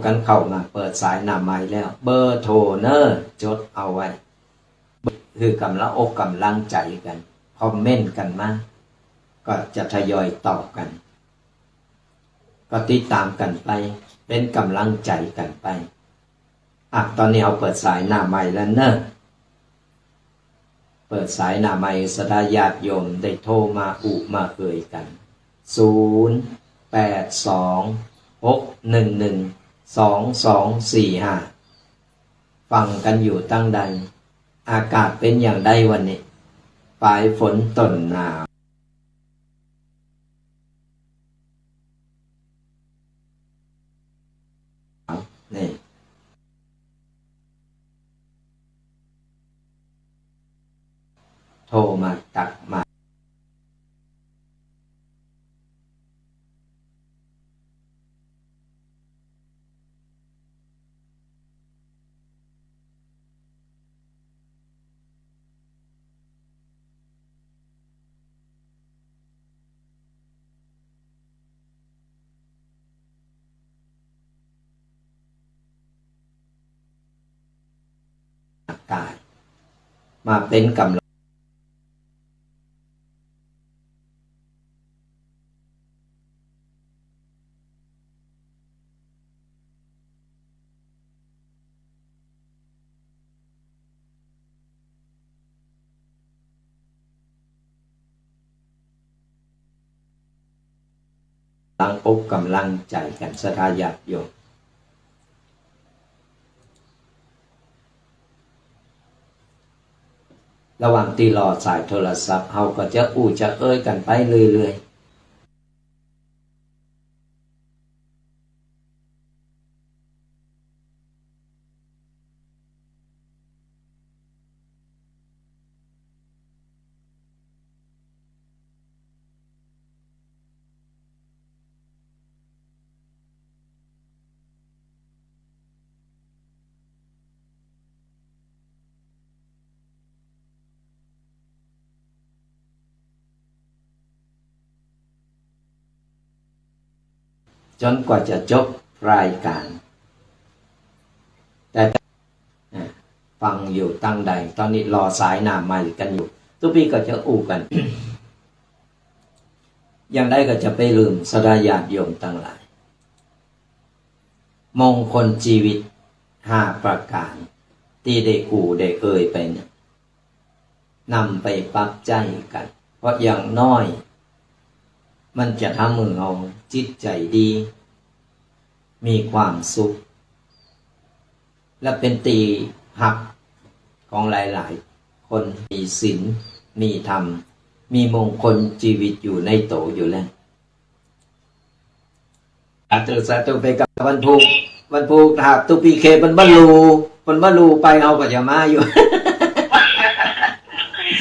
กันเข้ามา เปิดสายหน้าไมค์แล้ว เบอร์โทรเน้อ จดเอาไว้ คือกำลังอกกำลังใจ๋กั๋น คอมเมนต์กั๋นมา ก็จะทยอยตอบกั๋น ก็ติดต๋ามกั๋นไป เป๋นกำลังใจ๋กั๋นไป อ่ะ ต๋อนนี้เฮาเปิดสายหน้าไมค์แล้วเน้อ เปิดสายหน้าไมค์ ศรัทธาญาติโยมได้โทรมาอู้มาเอ่ยกั๋น ศูนย์ แปด สอง หก หนึ่ง หนึ่ง สอง สอง สี่ ห้า ฟังกั๋นอยู่ตังใด อากาศเป๋นอย่างใดวันนี้ ปายฝนต้นหนาว นี่ โทรมาตักมา ตาย มาเป๋นกำลัง กำลังอกกำลังใจ๋กั๋น ศรัทธาญาติโยม ระหว่างตี้รอสายโทรศัพท์ เฮาก็จะอู้จะเอ่ยกั๋นไปเรื่อยๆ จ๋นกว่าจะจบรายก๋าน แต่ อ่ะ ฟังอยู่ตังใด ต๋อนนี้รอสายหน้าไมค์กั๋นอยู่ ตุ๊ปี้ก็จะอู้กั๋น อย่างใดก็จะไปลืม ศรัทธาญาติโยมตังหลาย มงคลจีวิตห้าประก๋าน ตี้ได้อู้ได้เอ่ยไปเนี่ย นำไปปรับใจ๊กั๋น เพราะอย่างน้อย มันจะทำหื้อเฮาจิตใจ๋ดี มีความสุข และเป๋นตี้ฮักของหลายๆ คน มีศีล มีธรรม มีมงคลจีวิตอยู่ในตั๋วอยู่แล้ว สาธุ สาธุ ไปกับวันพูก วันพูก ถ้าตุ๊ปี้เค เปิ้นบ่ลู่ เปิ้นบ่ลู่ไป เฮาก็จะมาอยู่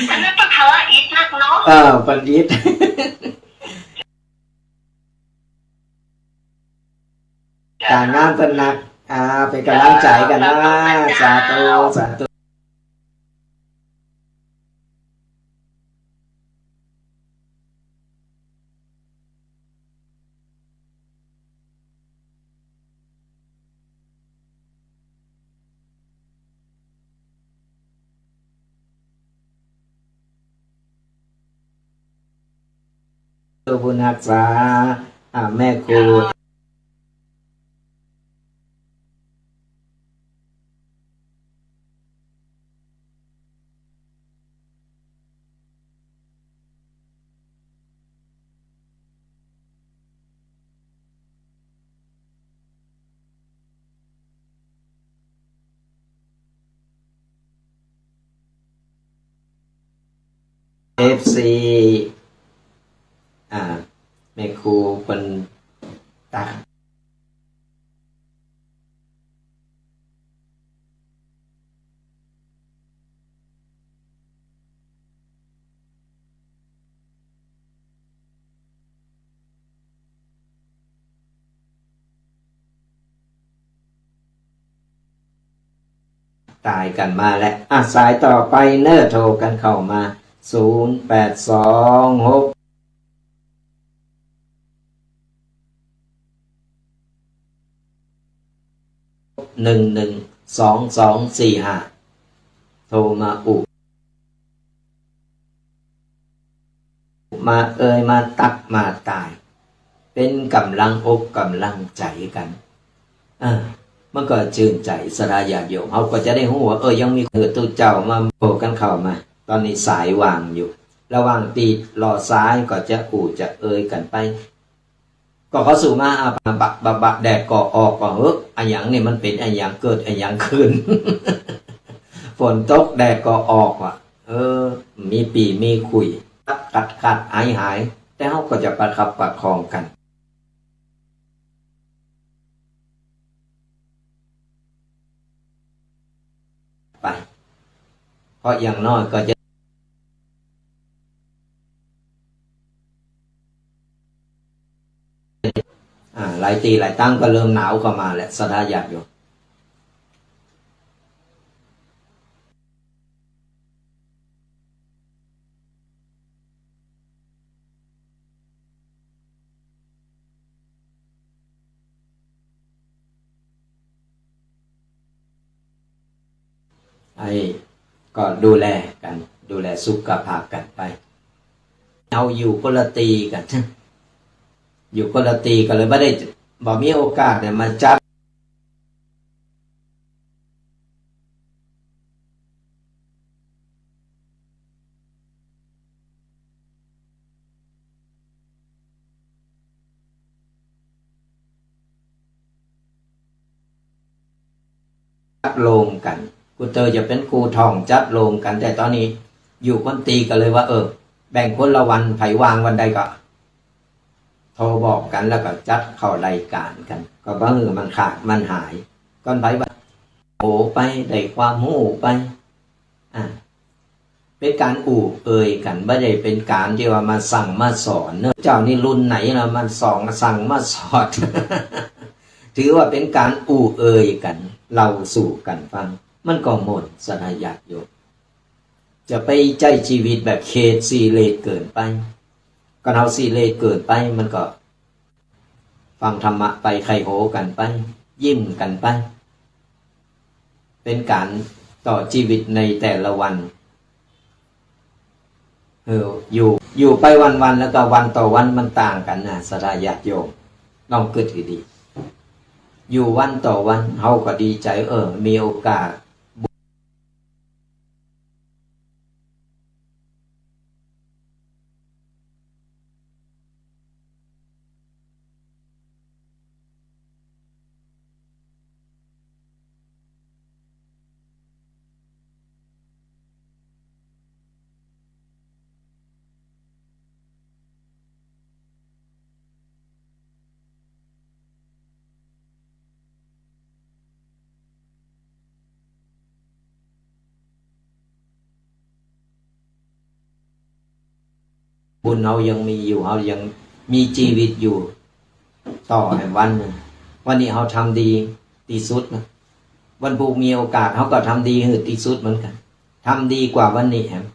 อันนั้นเปิ้นภาระอิดนักเนาะ เออ เปิ้นอิด ก๋านงานเปิ้นนัก อ่า เป๋นก๋ำลังใจ๋กั๋นนะ สาธุ สาธุ ตุ๊บุญฮักษา อ่า แม่ครู เอฟซี อ่า แม่ครูเปิ้นตัก ตายกั๋นมาแล้ว อ่ะ สายต่อไปเน้อ โทรกั๋นเข้ามา ศูนย์แปดสองหก หนึ่งหนึ่งสองสองสี่ห้า โทรมาอู้ มาเอ่ย มาตั๊ก มาตาย เป๋นก๋ำลังอกก๋ำลังใจ๋กั๋น อ่า มันก็จื้นใจ๋ ศรัทธาญาติโยม เฮาก็จะได้ฮู้ว่า เออ ยังมี เออ ตุ๊เจ้ามาโผล่กั๋นเข้ามา ต๋อนนี้สายว่างอยู่ ระหว่างตี้รอสายก็จะอู้จะเอ่ยกั๋นไป ก็เขาสู่มา อ่ะ บะ บะ บะ แดดก็ออก ก็ เฮ้อ อะหยังนี่ มันเป๋นอะหยัง เกิดอะหยังขึ้น ฝนตก แดดก็ออกว่ะ เออ มีปี่มีขุย กัดขัดหายหาย แต่เฮาก็จะประคับประคองกั๋น ไป เพราะอย่างน้อยก็จะ อ่า หลายตี้หลายตังก็เริ่มหนาวเข้ามาแล้ว ศรัทธาญาติโยม ไอ้ ก็ดูแลกั๋น ดูแลสุขภาพกั๋นไป เฮาอยู่คนละตี้กั๋น อยู่คนละตี้ก็เลยบ่ได้ บ่มีโอกาสเนี่ยมาจัด จัดโฮมกั๋น กูเตอร์จะเป๋นกูถ่องจัดโฮมกั๋น แต่ต๋อนนี้อยู่คนละตี้ก็เลยว่า เออ แบ่งคนละวัน ใผว่างวันใดก็ โทรบอกกั๋นแล้วก็จัดเข้ารายก๋านกั๋น ก็บ่หื้อมันขาดมันหาย ก่อนไปว่า โอ้ ไป ได้ความฮู้ไป อ่า เป๋นก๋านอู้เอ่ยกั๋น บ่ได้เป๋นก๋านตี้ว่ามาสั่งมาสอนเนาะ เจ้านี่รุ่นไหนแล้วมาส่อง สั่งมาสอน ถือว่าเป๋นก๋านอู้เอ่ยกั๋น เล่าสู่กั๋นฟัง มันก็ม่วน ศรัทธาญาติโยม จะไปใจ๊จีวิตแบบเขตสี่เหล่เกินไป คันเฮาสี่เหล่เกินไป มันก็ฟังธรรมะไป ใค่หัวกั๋นไป ยิ้มกั๋นไป เป๋นก๋านต่อจีวิตในแต่ละวัน เออ อยู่ อยู่ไปวันๆ แล้วก็วันต่อวันมันต่างกั๋นนะ ศรัทธาญาติโยม ลองกึ๊ดหื้อดี อยู่วันต่อวัน เฮาก็ดีใจ๋ เออ มีโอกาส บุญเฮายังมีอยู่ เฮายังมีจีวิตอยู่ ต่อแหมวันนึ่ง วันนี้เฮาทำดีตี้สุดนะ วันพูกมีโอกาสเฮาก็ทำดีหื้อตี้สุดเหมือนกั๋น ทำดีกว่าวันนี้แหม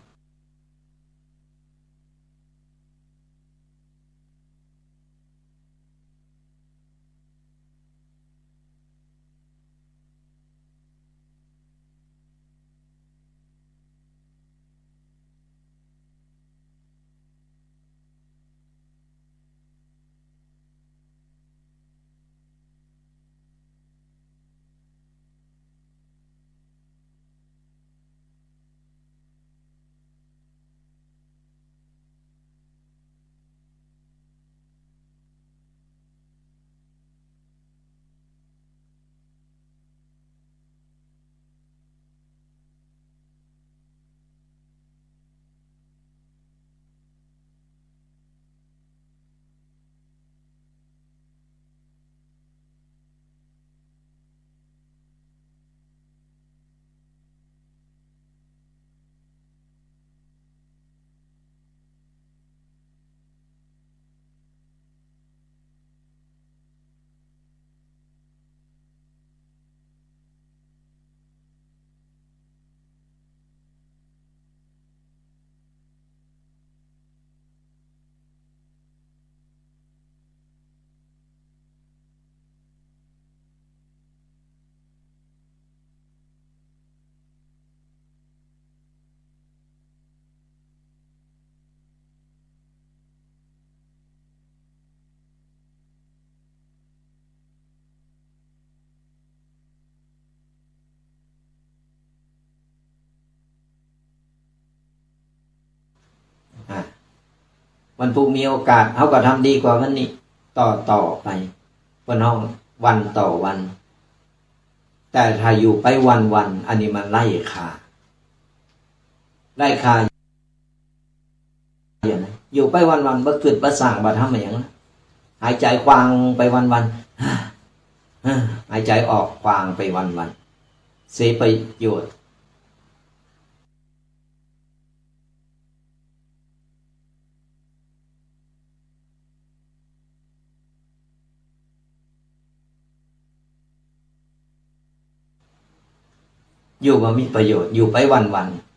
วันพูกมีโอกาส เฮาก็ทำดีกว่าวันนี้ ต่อต่อไป เปิ้นฮ้องวันต่อวัน แต่ถ้าอยู่ไปวันๆ อันนี้มันไร้ค่า ไร้ค่า อยู่ไปวันๆ บ่กึ๊ดบ่สร้างบ่ทำอะหยังนะ หายใจ๋ขว้างไปวันๆ หายใจ๋ออกขว้างไปวันๆ เสียประโยชน์ อยู่บ่มีประโยชน์ อยู่ไปวันๆ